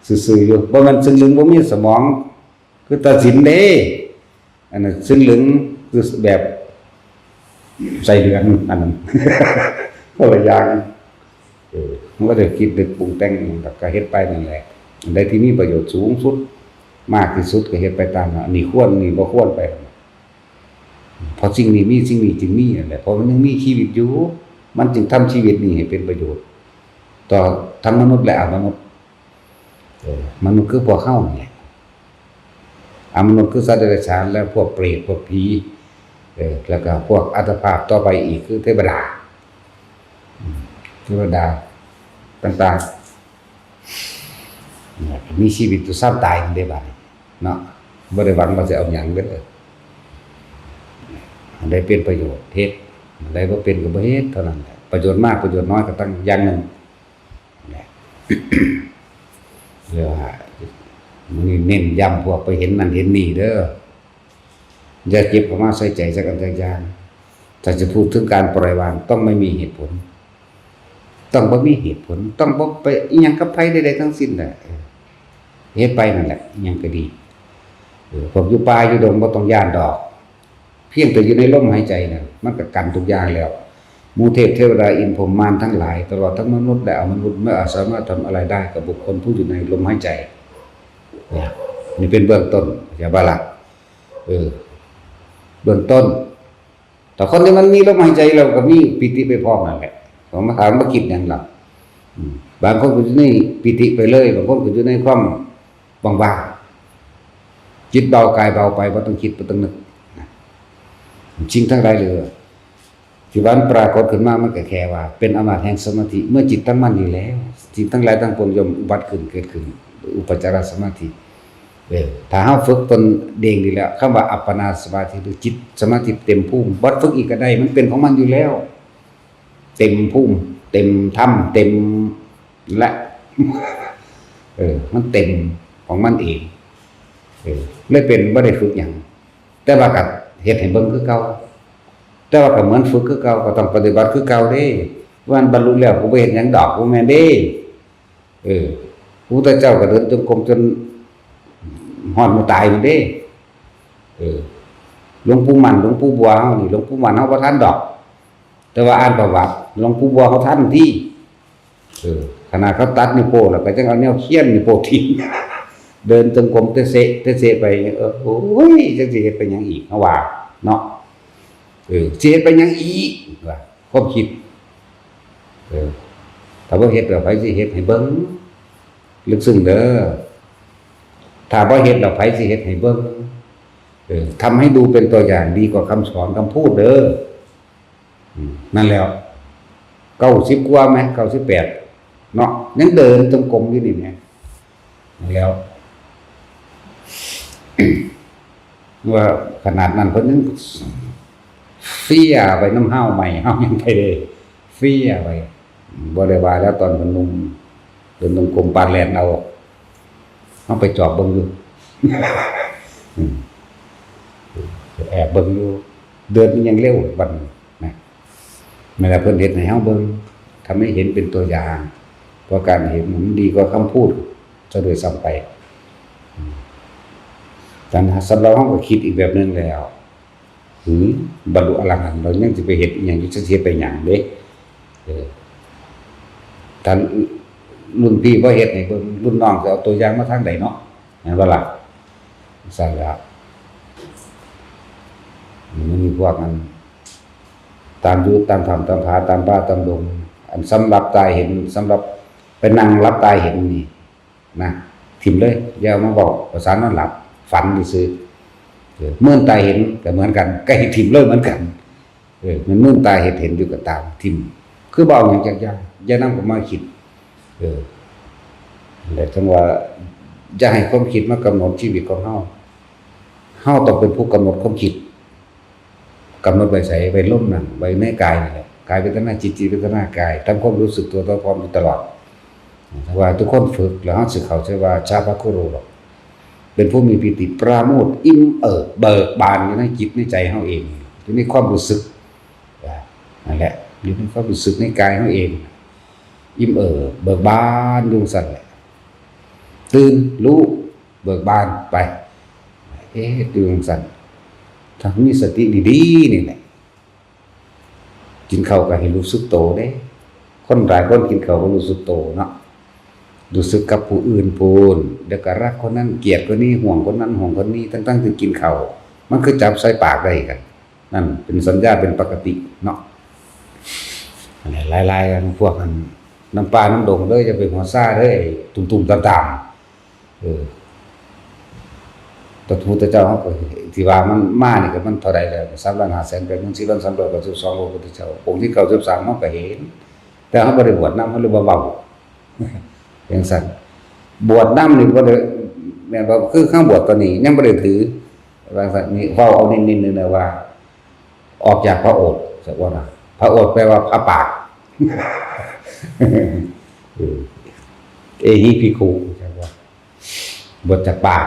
ຊື່ໆຢູ່ ບໍ່ແມ່ນຊຶງລຶງບໍ່ມີສະໝອງ ຄືຕາສິນເດ້ ອັນນັ້ນຊຶງລຶງຄືແບບໄສ້ເດືອນ ອັນນັ້ນ ຄົນລະຢ່າງ ບໍ່ໄດ້ຄິດນຶກປຸງແຕ່ງຫຍັງດອກ ກໍເຮັດໄປນັ້ນແຫຼະ. ອັນໃດທີ່ມີປະໂຫຍດສູງສຸດ ມາກທີ່ສຸດກໍເຮັດໄປຕາມນັ້ນ. ອັນນີ້ຄວນ ນີ້ບໍ່ຄວນໄປ. ເພາະສິ່ງນີ້ມີ ສິ່ງນີ້ຈຶ່ງມີນັ້ນແຫຼະ. ເພາະມັນຍັງມີຊີວິດຢູ່ ມັນຈຶ່ງທຳຊີວິດນີ້ໃຫ້ເປັນປະໂຫຍດຕໍ່ທັງມະນຸດ ແລະ ອະມະນຸດ. ເອີ ມະນຸດຄືພວກເຮົານີ້ແຫຼະ. ອະມະນຸດຄືສັດເດຍລະສານ ແລະ ພວກເປດ ພວກຜີ ເອີ ແລ້ວກໍພວກອັດຕະພາບຕໍ່ໄປອີກຄືເທວະດາ ເທວະດາຕ່າງໆ ມີຊີວິດຢູ່ຊາມຕາຍນັ້ນເດ້ບາດນີ້ເນາະ. ບໍ່ໄດ້ຫວັງວ່າຊິເອົາຫຍັງເດີ ອັນໃດເປັນປະໂຫຍດເຮັດ ອັນໃດບໍ່ເປັນກໍບໍ່ເຮັດເທົ່ານັ້ນແຫຼະ. ປະໂຫຍດມາກປະໂຫຍດນ້ອຍກໍຕັ້ງຢ່າງໜຶ່ງ. ແລະ ເລີຍວ່າ ມື້ນີ້ເນັ້ນຢ້ຳພວກໄປເຫັນນັ້ນເຫັນນີ້ເດີ ຢ່າເກັບເຂົ້າມາໃສ່ໃຈຈັກອັນຈັກຢ່າງ. ຖ້າຈະພູດເຖິງການປ່ອຍວາງ ຕ້ອງບໍ່ມີເຫດຜົນ ຕ້ອງບໍ່ມີເຫດຜົນ ຕ້ອງບໍ່ໄປອີ່ຫຍັງກັບໃຜໃດໆທັງສິ້ນແຫຼະ. ເອີ ເຮັດໄປນັ້ນແຫຼະ ອີ່ຫຍັງກໍດີ. ເອີ ພວກຢູ່ປ່າຢູ່ດົງບໍ່ຕ້ອງຢ້ານດອກ. ພຽງແຕ່ຢູ່ໃນລົມຫາຍໃຈນັ້ນ ມັນກໍກັນທຸກຢ່າງແລ້ວ. ໝູ່ເທບເທວະດາ ອິນພົມມານທັງຫຼາຍ ຕະຫຼອດທັງມະນຸດ ແລະ ອະມະນຸດ ເມື່ອອາສາມາດທຳອະໄລໄດ້ກັບບຸກຄົນຜູ້ຢູ່ໃນລົມຫາຍໃຈ. ນີ້ເປັນເບື້ອງຕົ້ນ ເຂົ້າໃຈບໍ່ລະ? ເອີ ເບື້ອງຕົ້ນ ຖ້າຄົນທີ່ມັນມີລົມຫາຍໃຈແລ້ວກໍມີປີຕິໄປພ້ອມນັ້ນແຫຼະ. ເຂົາມາຖາມວ່າຄິດຫຍັງລະ? ອືມ ບາງຄົນກໍຢູ່ໃນປີຕິໄປເລີຍ ບາງຄົນກໍຢູ່ໃນຄວາມ ວ່າງໆ ຈິດເບົາກາຍເບົາໄປ ບໍ່ຕ້ອງຄິດບໍ່ຕ້ອງນຶກ. ສິ່ງທັງຫຼາຍເຫຼືອທີ່ວ່າມັນປາກົດຂຶ້ນມາ ມັນກໍແຄ່ວ່າເປັນອຳນາດແຫ່ງສະມາທິ ເມື່ອຈິດຕັ້ງໝັ້ນຢູ່ແລ້ວ ສິ່ງທັງຫຼາຍທັງປວງຍ່ອມອຸບັດຂຶ້ນເກີດຂຶ້ນ ອຸປະຈາລະສະມາທິ. ເອີ ຖ້າເຮົາຝຶກຕົນເອງນີ້ແລ້ວ ຄຳວ່າອັບປະນາສະມາທິ ຫຼື ຈິດສະມາທິເຕັມພູມ ບໍ່ຝຶກອີກກໍໄດ້ ມັນເປັນຂອງມັນຢູ່ແລ້ວ ເຕັມພູມ ເຕັມທຳ ເຕັມ ແລະ ເອີ ມັນເຕັມຂອງມັນເອງ. ເອີ ເລີຍເປັນບໍ່ໄດ້ຝຶກຫຍັງ ແຕ່ວ່າກໍເຮັດໃຫ້ເບິ່ງຄືເກົ່າ. ແຕ່ວ່າກໍເໝືອນຝຶກຄືເກົ່າ ກໍຕ້ອງປະຕິບັດຄືເກົ່າເດ້. ວ່າບັນລຸແລ້ວ ກູບໍ່ເຮັດຫຍັງດອກ ບໍ່ແມ່ນເດ້. ເອີ ພະພຸດທະເຈົ້າກໍເດີນຈົງກົມຈົນຮອດມື້ຕາຍພຸ້ນເດ້. ເອີ ຫຼວງປູ່ໝັ້ນ ຫຼວງປູ່ບົວເຮົານີ້ ຫຼວງປູ່ໝັ້ນເຮົາບໍ່ທັນດອກ ແຕ່ວ່າອ່ານປະຫວັດ ຫຼວງປູ່ບົວເຮົາທັນຕິ. ເອີ ຂະໜາດເຂົາຕັດນິ້ວໂປ້ແລ້ວ ກໍຍັງເອົາແນວຄຽນນິ້ວໂປ້ຖິ້ມ ເດີນຈົງກົມເຕະເຊະເຕະເຊະໄປ. ເອີ ໂອ້ຍ ຈັກຊິເຮັດໄປຫຍັງອີກ ເຮົາວ່າເນາະ. ເອີ ຊິເຮັດໄປຫຍັງອີກ ວ່າຄວາມຄິດ. ເອີ ຖ້າບໍ່ເຮັດແລ້ວໃຜຊິເຮັດໃຫ້ເບິ່ງ? ລຶກຊຶ້ງເດີ ຖ້າບໍ່ເຮັດແລ້ວໃຜຊິເຮັດໃຫ້ເບິ່ງ? ເອີ ທຳໃຫ້ດູເປັນຕົວຢ່າງ ດີກວ່າຄຳສອນຄຳພູດເດີ. ອືມ ນັ້ນແຫຼ້ວ ເກົ້າສິບກວ່າແມະ ເກົ້າສິບແປດເນາະ ຍັງເດີນຈົງກົມຢູ່ນີ້ແມະ. ແລ້ວ ວ່າຂະໜາດນັ້ນເພິ່ນຍັງເຟຍໄປນຳເຮົາ ໄໝ້ເຮົາຍັງໄປເດ້ ເຟຍໄປ. ບໍ່ໄດ້ວ່າແລ້ວ ຕອນເພິ່ນນຸ່ງ ເດີນຈົງກົມປານແລ່ນເອົາ ເຮົາໄປຈອບເບິ່ງຢູ່ ອືມ ແອບເບິ່ງຢູ່ ເດີນອີ່ຫຍັງເລັວບັດນີ້ນະ. ແມ່ນລະ ເພິ່ນເຮັດໃຫ້ເຮົາເບິ່ງ ທຳໃຫ້ເຫັນເປັນຕົວຢ່າງ ເພາະການເຫັນມັນດີກວ່າຄຳພູດຊະດ້ວຍຊ້ຳໄປ. ອືມ ແຕ່ສຳລັບເຮົາກໍຄິດອີກແບບໜຶ່ງແລ້ວ ຫື ບັນລຸອະລະຫັນ ແລ້ວຍັງຊິໄປເຮັດອີ່ຫຍັງຢູ່ ຈັກຊິເຮັດໄປຫຍັງເດ້. ເອີ ຖ້າລຸ້ນພີ່ບໍ່ເຮັດໃຫ້ເບິ່ງ ລຸ້ນນ້ອງຈະເອົາຕົວຢ່າງມາທາງໃດເນາະ ແມ່ນບໍ່ລະ? ຊັ້ນລະ ມັນມີພວກອັນ ຕາມຢູ່ຕາມຖ້ຳຕາມຜາຕາມປ່າຕາມດົງ ອັນສຳລັບຕາເຫັນ ສຳລັບໄປນັ່ງຫຼັບຕາເຫັນນີ້ນະ ຖິ້ມເລີຍ ຢ່າເອົາມາເວົ້າ ປະສານນອນຫຼັບ ຝັນຊື່ໆ. ເອີ ເມີນຕາເຫັນກໍເໝືອນກັນ ກໍໃຫ້ຖິ້ມເລີຍເໝືອນກັນ. ເອີ ແມ່ນເມີນຕາເຮັດເຫັນຢູ່ກໍຕາມ ຖິ້ມ ຄືບໍ່ເອົາຫຍັງຈັກຢ່າງ ຢ່ານຳເຂົ້າມາຄິດ. ເອີ ແລະ ຈັ່ງວ່າ ຢ່າໃຫ້ຄວາມຄິດມາກຳນົດຊີວິດຂອງເຮົາ ເຮົາຕ້ອງເປັນຜູ້ກຳນົດຄວາມຄິດ. ກຳນົດໄວ້ໃສ? ໄວ້ລົມນັ້ນ ໄວ້ໃນກາຍນີ້ແຫຼະ ກາຍເວທະນາ ຈິດ ຈິດເວທະນາ ກາຍ ທຳຄວາມຮູ້ສຶກຕົວທົ່ວພ້ອມຢູ່ຕະຫຼອດ. ຖ້າວ່າທຸກຄົນຝຶກແລ້ວ ເຮົາຊິເຂົ້າໃຈວ່າ ຊາພະຄຸໂຣ ເປັນຜູ້ມີປີຕິປາໂມດ ອີ່ມເອີກເບີກບານຢູ່ໃນຈິດໃນໃຈເຮົາເອງ ຢູ່ໃນຄວາມຮູ້ສຶກ ນັ້ນແຫຼະ ຢູ່ໃນຄວາມຮູ້ສຶກໃນກາຍເຮົາເອງ ອີ່ມເອີກເບີກບານຢູ່ຊັ້ນແຫຼະ ຕື່ນ ຮູ້ ເບີກບານໄປ ເຮັດຢູ່ຈັ່ງຊັ້ນ ຖ້າມີສະຕິດີໆນີ້ແຫຼະ. ກິນເຂົ້າກໍໃຫ້ຮູ້ສຶກໂຕເດ້ ຄົນຫຼາຍຄົນກິນເຂົ້າບໍ່ຮູ້ສຶກໂຕເນາະ, ຮູ້ສຶກກັບຜູ້ອື່ນພຸ້ນ, ແລ້ວກໍລັກຄົນນັ້ນ ກຽດຄົນນີ້, ຫວງຄົນນັ້ນ ຫວງຄົນນີ້, ທັງໆທີ່ກິນເຂົ້າ ມັນຄືຈັບໃສ່ປາກໄດ້ກັນ. ນັ້ນເປັນສັນຍາເປັນປະກະຕິເນາະ. ອັນນີ້ຫຼາຍໆ ອັນພວກອັນນຳປ່ານຳດົງເດີ້, ຢ່າໄປຫົວຊາເດີ້ ໄອ້ຕຸ້ມໆຕາມໆ. ເອີ ແຕ່ພະພຸດທະເຈົ້າເຮົາກໍ ທີ່ວ່າມັນມານີ້ກໍມັນເທົ່າໃດແລ້ວ? ສາມລ້ານຫ້າແສນແປດໝື່ນສີ່ພັນສາມຮ້ອຍເກົ້າສິບສອງ ພະພຸດທະເຈົ້າ. ອົງທີເກົ້າສິບສາມເຮົາກໍເຫັນ, ແຕ່ເຮົາບໍ່ໄດ້ບວດນຳ, ເຮົາເລີຍບໍ່ເວົ້າ. ຈັ່ງຊັ້ນ ບວດນຳນີ້ບໍ່ໄດ້ ແມ່ນບໍ່? ຄືເຮົາບວດຕອນນີ້ຍັງບໍ່ໄດ້ຖື ວ່າຊັ້ນ. ນີ້ເວົ້າເອົາເນັ້ນໆ ນະວ່າ ອອກຈາກພະໂອດ ຈັກວ່ານະ. ພະໂອດແປວ່າພະປາກ. ເອ ເອຫິພິກຂຸ ຈັກວ່າ ບວດຈາກປາກ.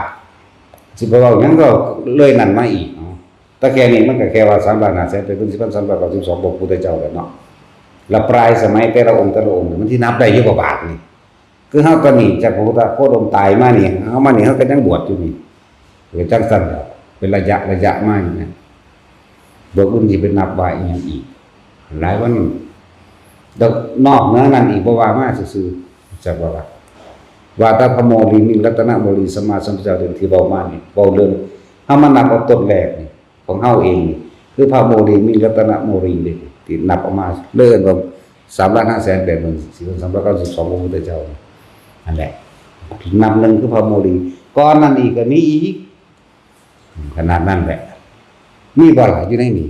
ຊິໄປເວົ້າຫຍັງກໍເລີຍນັ້ນມາອີກເນາະ. ແຕ່ແຄ່ນີ້ມັນກໍແຄ່ວ່າ ສາມລ້ານຫ້າແສນແປດໝື່ນສີ່ພັນສາມຮ້ອຍເກົ້າສິບສອງ ພະພຸດທະເຈົ້າແລ້ວເນາະ. ແລ້ວປາຍສະໄໝແຕ່ລະອົງແຕ່ລະອົງນີ້ ມັນຊິນັບໄດ້ຢູ່ບໍ່ບາດນີ້? ຄືເຮົາຕອນນີ້ ຈາກພະພຸດທະໂຄດົມຕາຍມານີ້ ເຮົາມານີ້ ເຮົາກໍຍັງບວດຢູ່ນີ້. ກໍຈັ່ງຊັ້ນແຫຼະ ເປັນໄລຍະໄລຍະມາຢູ່ນີ້. ບໍ່ຮູ້ຊິໄປນັບວ່າອີ່ຫຍັງອີກ ຫຼາຍວັນ. ແລ້ວນອກເໜືອນັ້ນອີກ ບໍ່ວ່າມາຊື່ໆ ຈັກວ່າ ວ່າ ວ່າແຕ່ພະໂມລີມິງ ລັດຕະນະໂມລີ ສຳມາສຳພຸດທະເຈົ້າ ທີ່ເວົ້າມານີ້ ເວົ້າເລື່ອງ ເຮົາມານັບເອົາຕົ້ນແລກນີ້ ຂອງເຮົາເອງນີ້ ຄືພະໂມລີມິງ ລັດຕະນະໂມລີເດ້ ທີ່ນັບອອກມາ ເລີຍເອີ້ນວ່າ ສາມລ້ານຫ້າແສນແປດໝື່ນສີ່ພັນສາມຮ້ອຍເກົ້າສິບສອງ ພະພຸດທະເຈົ້າ. ນັ້ນແຫຼະ ນັບໜຶ່ງຄືພະໂມລີ. ກ່ອນນັ້ນອີກກໍມີອີກ ຂະໜາດນັ້ນແຫຼະ. ມີບໍ່ລະ ຢູ່ໃນນີ້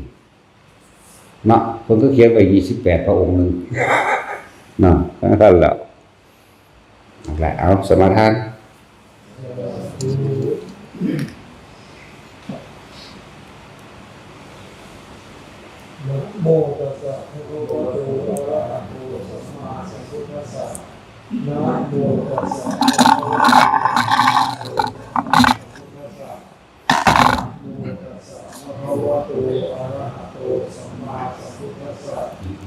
ເນາະ? ເພິ່ນກໍຂຽນໄວ້ ຊາວແປດ ພະອົງໜຶ່ງເນາະ. ນັ້ນແຫຼະ ເອົາ ສະມາທານ. ນະໂມຕັດສະ ພະຄະວະໂຕ ອະລະຫະໂຕ ສຳມາສຳພຸດທັດສະ. ນະໂມຕັດສະ ພະຄະວະໂຕ ອະລະຫະໂຕ ສຳມາສຳພຸດທັດສະ. ນະໂມຕັດສະ ພະຄະວະໂຕ ອະລະຫະໂຕ ສຳມາສຳພຸດທັດສະ.